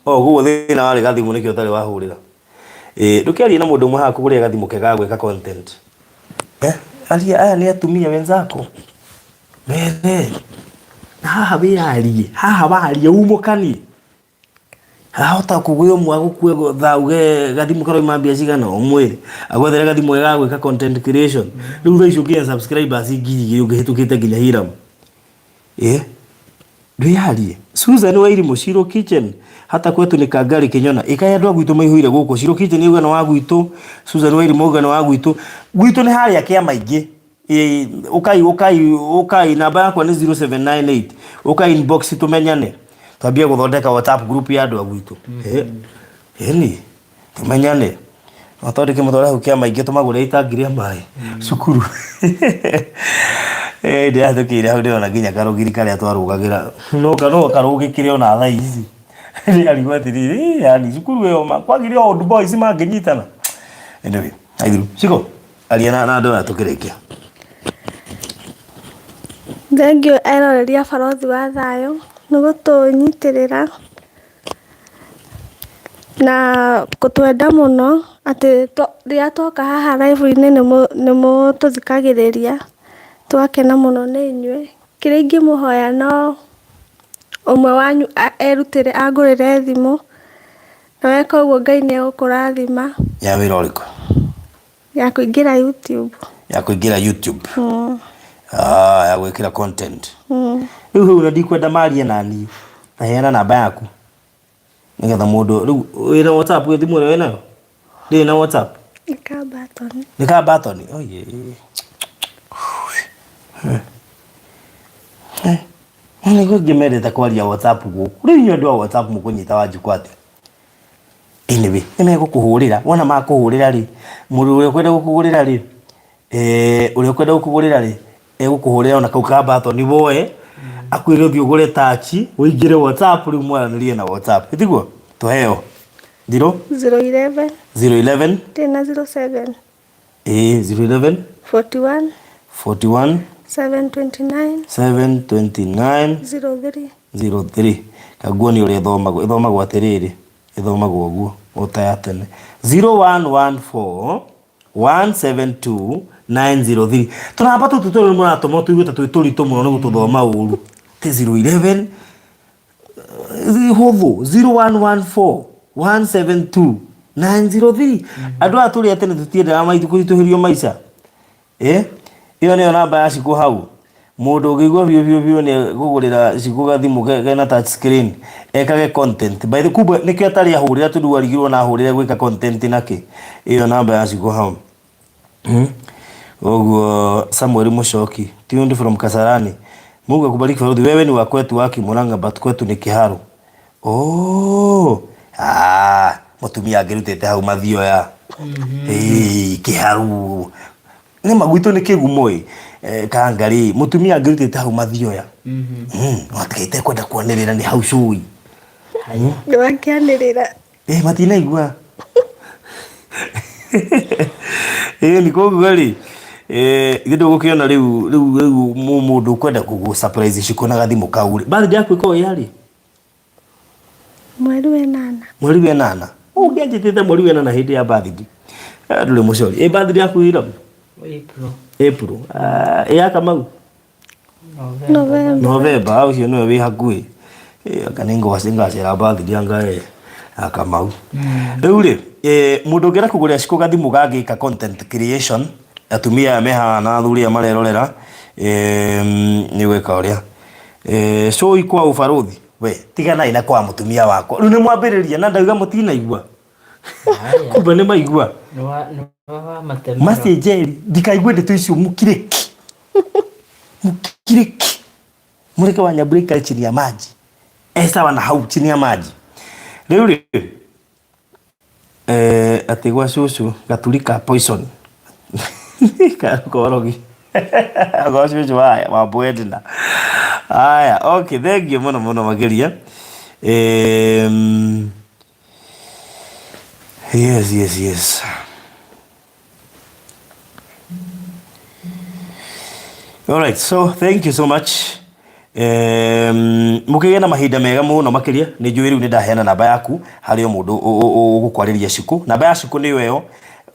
O guo thĩna warĩ gathimũ nĩkĩo ũtarĩ wahũrĩra. Ĩĩ ndũkĩarie na mũndũ ũmwe haha akũgũrĩre gathimũ kega ga gwĩka content. Eh? Aria aya nĩ atumia wenzako. Mere. Na haha wĩyarie, haha waria umũkanie. Ahota kũgũra ũmwe agũkue thaa uge gathimũ karoima mbia cigana ũmwĩre agwethere gathimũ ga gwĩka content creation. Rĩu thaa ici ũngĩgĩa subscribers 2,000 ũngĩhĩtũkĩte nginya Hiram. Ĩ ndwĩyarie. Susan Wairimu Shiro Kitchen hata kwetu ni Kangari Kinyona. Ĩkaĩ andũ a gwitũ maihũire gũkũ. Shiro Kitchen auga nĩ wa gwitũ. Susan Wairimu auga nĩ wa gwitũ. Gwitũ nĩ harĩa Kĩamaingĩ. Ĩ ũkai ũkai ũkai namba yakwa nĩ 0798 ũkai inbox tũmenyane. Twambie gũthondeka WhatsApp group ya andũ a gwitũ. Ĩni tũmenyane. No twandĩke mũtware hau Kĩamaingĩ tũmagũrĩre itangi rĩa maĩ cukuru. Ndĩrahĩtũkĩire hau ndĩrona nginya karũgiri karĩa twarũgagĩra no karũgĩkĩre ona thaa ici. Ndĩrarigwo atĩrĩrĩ, yani cukuru ĩyo ma kwagire old boys mangĩnyitana. Anyway, aithiru. Ciko, aria na andũ aya tũkĩrĩkia. Thengiũ eroreri a Barũthi wa Thayũ nĩ gũtũnyitĩrĩra na gũtwenda mũno atĩ rĩrĩa twoka haha live-inĩ nĩ mũtũthikagĩrĩria, tũgakena mũno nĩ inyuĩ. Kĩrĩa ingĩmũhoya no ũmwe wanyu erutĩre angũrĩre thimũ, na weka ũguo Ngai nĩ egũkũrathima. Ya wĩra ũrĩkũ? Ya kũingĩra YouTube. Ya kũingĩra YouTube. Ah, ya gwĩkĩra content. Rĩu hau na ndikwenda marie na niĩ. Ta heana namba yaku. Nĩgetha mũndũ rĩu wĩna WhatsApp wĩ thimũ ĩrĩa wĩnayo? Ndĩrĩ na WhatsApp? Nĩ ka button. Nĩ ka button? Oye. Nĩguo ingĩ mendete kwaria WhatsApp gũkũ. Rĩu inyuĩ andũ a WhatsApp mũkũnyita Wanjikũ atĩa? Anyway, nĩ megũkũhũrĩra. Wona makũhũrĩra rĩ, mũndũ ũrĩa ũkwenda gũkũgũrĩra rĩ, ũrĩa ũkwenda gũkũgũrĩra rĩ, egũkũhũrĩra ona kau ka button woe, akwĩre ũthiĩ ũgũre touch, ũingĩre WhatsApp rĩu mwaranĩrie na WhatsApp. Tiguo? Tũheo. Thiro? 011. 011. Tena 07. Ĩĩ, 011. 41. 41. 729. 729. 03. 03. Kanguo nĩ ũrĩa ĩthomagwo. Ĩthomagwo atĩrĩrĩ. Ĩthomagwo ũguo. O ta ya tene. 0114 172 903. Tũnamba tũtũ tũrĩ mũratũma tũigue ta twĩ tũritũ mũno nĩ gũtũthoma ũru. Ti 011 hũthũ 0114 172 903. Andũ aya tũrĩ a tene tũtiendaga kũritũhĩrio maica. Ĩyo nĩyo namba ya Shiko hau. Mũndũ ũngĩigua biũ biũ biũ nĩ kũgũrĩra Shiko gathimũ kena touch screen ekage content. By the kumbe nĩkĩo atarĩ ahũrĩra tondũ arigirwo na ahũrĩre gwĩka content nakĩ. Ĩyo namba ya Shiko hau. Ũguo Samuel Mũchoki, tuned from Kasarani. Mungu akubariki Faruthi, wewe ni wa kwetu wa Kimurang'a but kwetu ni Kiharu. Oh, ah, mũtumia angĩrutĩte hau mathioya. Ĩĩ, Kĩharu. Nĩ ma gwitũ nĩ kĩgumo ĩ. Kangarĩ, mũtumia angĩrutĩte hau mathioya. No atigaite kwenda kwanĩrĩra nĩ hau cũi. Ndũgakĩanĩrĩra. Matinaigua. Ĩni koguo rĩ, ithuĩ ndũgũkĩona rĩu rĩu rĩu mũndũ ũkwenda kũgũ surprise Shiko na gathimũ kau rĩ. Birthday yaku ĩkoragwo ĩ yarĩ? Mweri wa ĩnana. Mweri wa ĩnana. Ũngĩanjĩtĩte mweri wa ĩnana hĩndĩ ya birthday. Ndũrĩ mũcori. Ĩ birthday yaku Hiram? April. April. Ah, ĩ ya Kamau? November. November, ũcio nĩwe wĩ hakuhĩ. Ĩ, anga nĩ ngacera birthday anga ĩ ya Kamau. Rĩu rĩ, mũndũ ũngĩenda kũgũrĩra Shiko gathimũ gangĩka content creation, atumia aya me haha na athuri aya marerorera, nĩ gwĩka ũrĩa. Cũi kwa ũbarũthi, we tiganai na kwa mũtumia wakwa. Rĩu nĩ mwambĩrĩria na ndauga mũtinaigua. Kumbe nĩ maigua. Mercy Njeri, ndikaigue ndeto icio mũkire ki. Mũkire ki. Mũreke wa Nyambura ikare chini ya maji. E sawa na hau chini ya maji. Rĩu rĩ, atĩ gwa cũcũ gaturi ka poison. Korogi. Gwa cũcũ wa Bwendna. Aya, okay, thank you mũno mũno makĩria. Yes, yes, yes. All right, so thank you so much. Mũkĩgĩe na mahinda mega mũno makĩria nĩ njũĩ rĩu nĩ ndaheana namba yaku harĩ o mũndũ ũgũkwarĩria Shiko. Namba ya Shiko nĩyo ĩyo,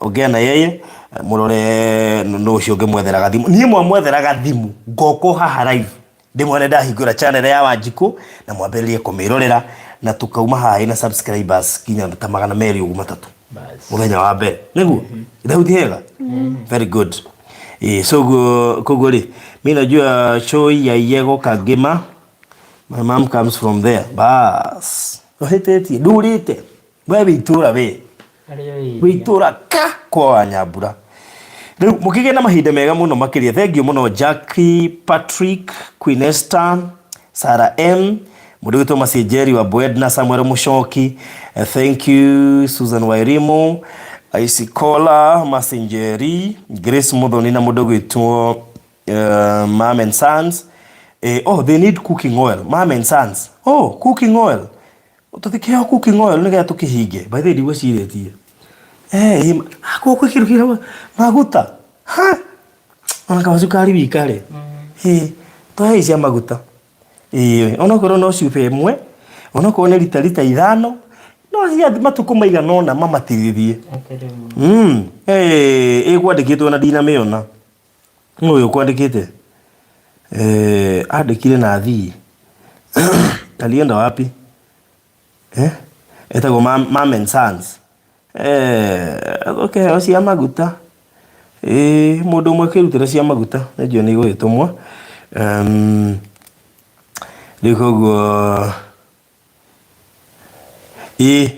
ongea na yeye mũrore nũ ũcio ũngĩmwethera gathimũ. Niĩ mwamwethera gathimũ ngokwo haha live ndĩmwone ndahingũra channel ya Wanjikũ na mwambĩrĩrie kũmĩrorera na tũkauma haha ĩna subscribers nginya ta 200 ũguo matatũ mũthenya wa mbere nĩguo rĩu ti hega very good. So koguo rĩ mi najua choi ya Yego Kagema, my mom comes from there. Bas ũhĩtĩtie ndurĩte we wĩ itũra we wĩ itũra ka kwa Wanyambura. Rĩu mũkĩgĩe na mahinda mega mũno makĩria. Thank you mũno Jackie, Patrick, Queen Esther, Sarah M, mũndũ wĩtwo Mercy Njeri wa Bwedna, Samuel Mũcoki, thank you Susan Wairimu, Isikola, Mercy Njeri, Grace Muthoni na mũndũ gwĩtwo Mom and Sons. Oh, they need cooking oil. Mom and Sons. Oh, cooking oil. Tũtikĩheo cooking oil nĩgetha tũkĩhinge. By the way, ndigwĩcirĩtie. Gũkũ kĩndũ kĩna maguta. Ha? Ona kaba cukari wika rĩ. Tũhei cia maguta. Onokorwo no cuba ĩmwe, onokorwo nĩ rita rita 5, no cia matukũ maigana ũna mamatigithie. Ĩkwandĩkĩtwo na ndinamĩona. Nũ ũyũ ũkwandĩkĩte? Andĩkire na thii. Alienda wapi? Etagwo Mom and Sons. Ũkĩheo cia maguta. Mũndũ ũmwe akĩrutĩra cia maguta, nĩnjũĩ nĩ igũgĩtũmwo. Rĩu koguo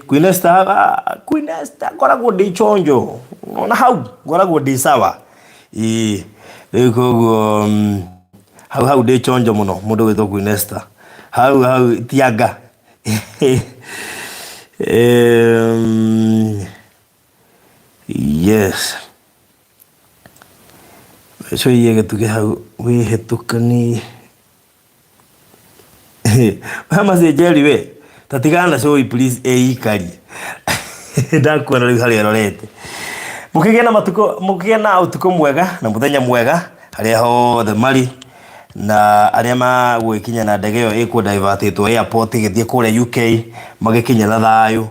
Queen Esther, Queen Esther ngoragwo ndĩ chonjo. Ona hau ngoragwo ndĩ sawa. Rĩu koguo hau hau ndĩ chonjo mũno mũndũ gwĩtwo Queen Esther. Hau hau tianga. Yes. Coiye gĩtugĩ hau wĩhĩtũkani. Mercy Njeri we, ta tigana na cũi please ĩikarie. Ndakuona rĩu harĩa ũrorete. Mũkĩgĩe na matukũ, mũkĩgĩe na ũtukũ mwega na mũthenya mwega harĩa hothe marĩ na arĩa magũgĩkinya na ndege ĩyo ĩkũ divertĩtwo airport ĩgĩthiĩ kũrĩa UK magĩkinye na thayũ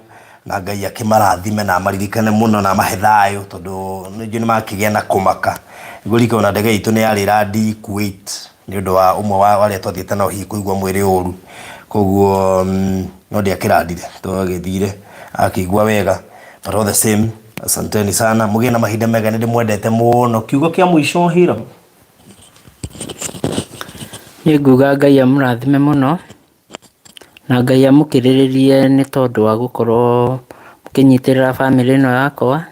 na Ngai akĩmarathime na amaririkane mũno na amahe thayũ tondũ nĩ njũĩ nĩ makĩgĩa na kũmaka. Ngũririkana ona ndege itũ nĩ yarĩ land Kuwait nĩ ũndũ wa ũmwe wa arĩa twathiĩte nao hihi kũigua mwĩrĩ ũru koguo no ndiakĩrandire twagĩthire akĩigua wega but all the same asanteni sana mũgĩe na mahinda mega nĩ ndĩmwendete mũno kiugo kĩa mũico Hiram. Niĩ nguga Ngai amũrathime mũno na Ngai amũkĩrĩrĩrie nĩ tondũ wa gũkorwo mũkĩnyitĩrĩra bamĩrĩ ĩno yakwa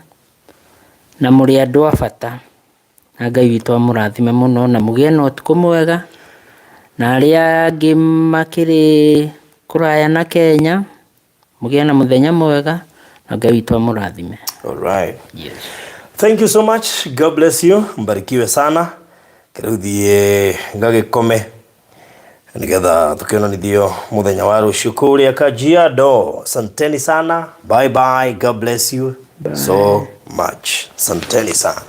na mũrĩ andũ a bata. Na Ngai witũ amũrathime mũno na mũgĩe na ũtukũ mwega. Na arĩa angĩ makĩrĩ kũraya na Kenya, mũgĩe na mũthenya mwega na Ngai witũ amũrathime. All right. Yes. Thank you so much. God bless you. Mbarikiwe sana. Rĩu thiĩ ngagĩkome nĩgetha tũkĩonanithio mũthenya wa rũciũ kũrĩa Kajiado. Asanteni sana. Bye bye. God bless you so much. Asanteni sana.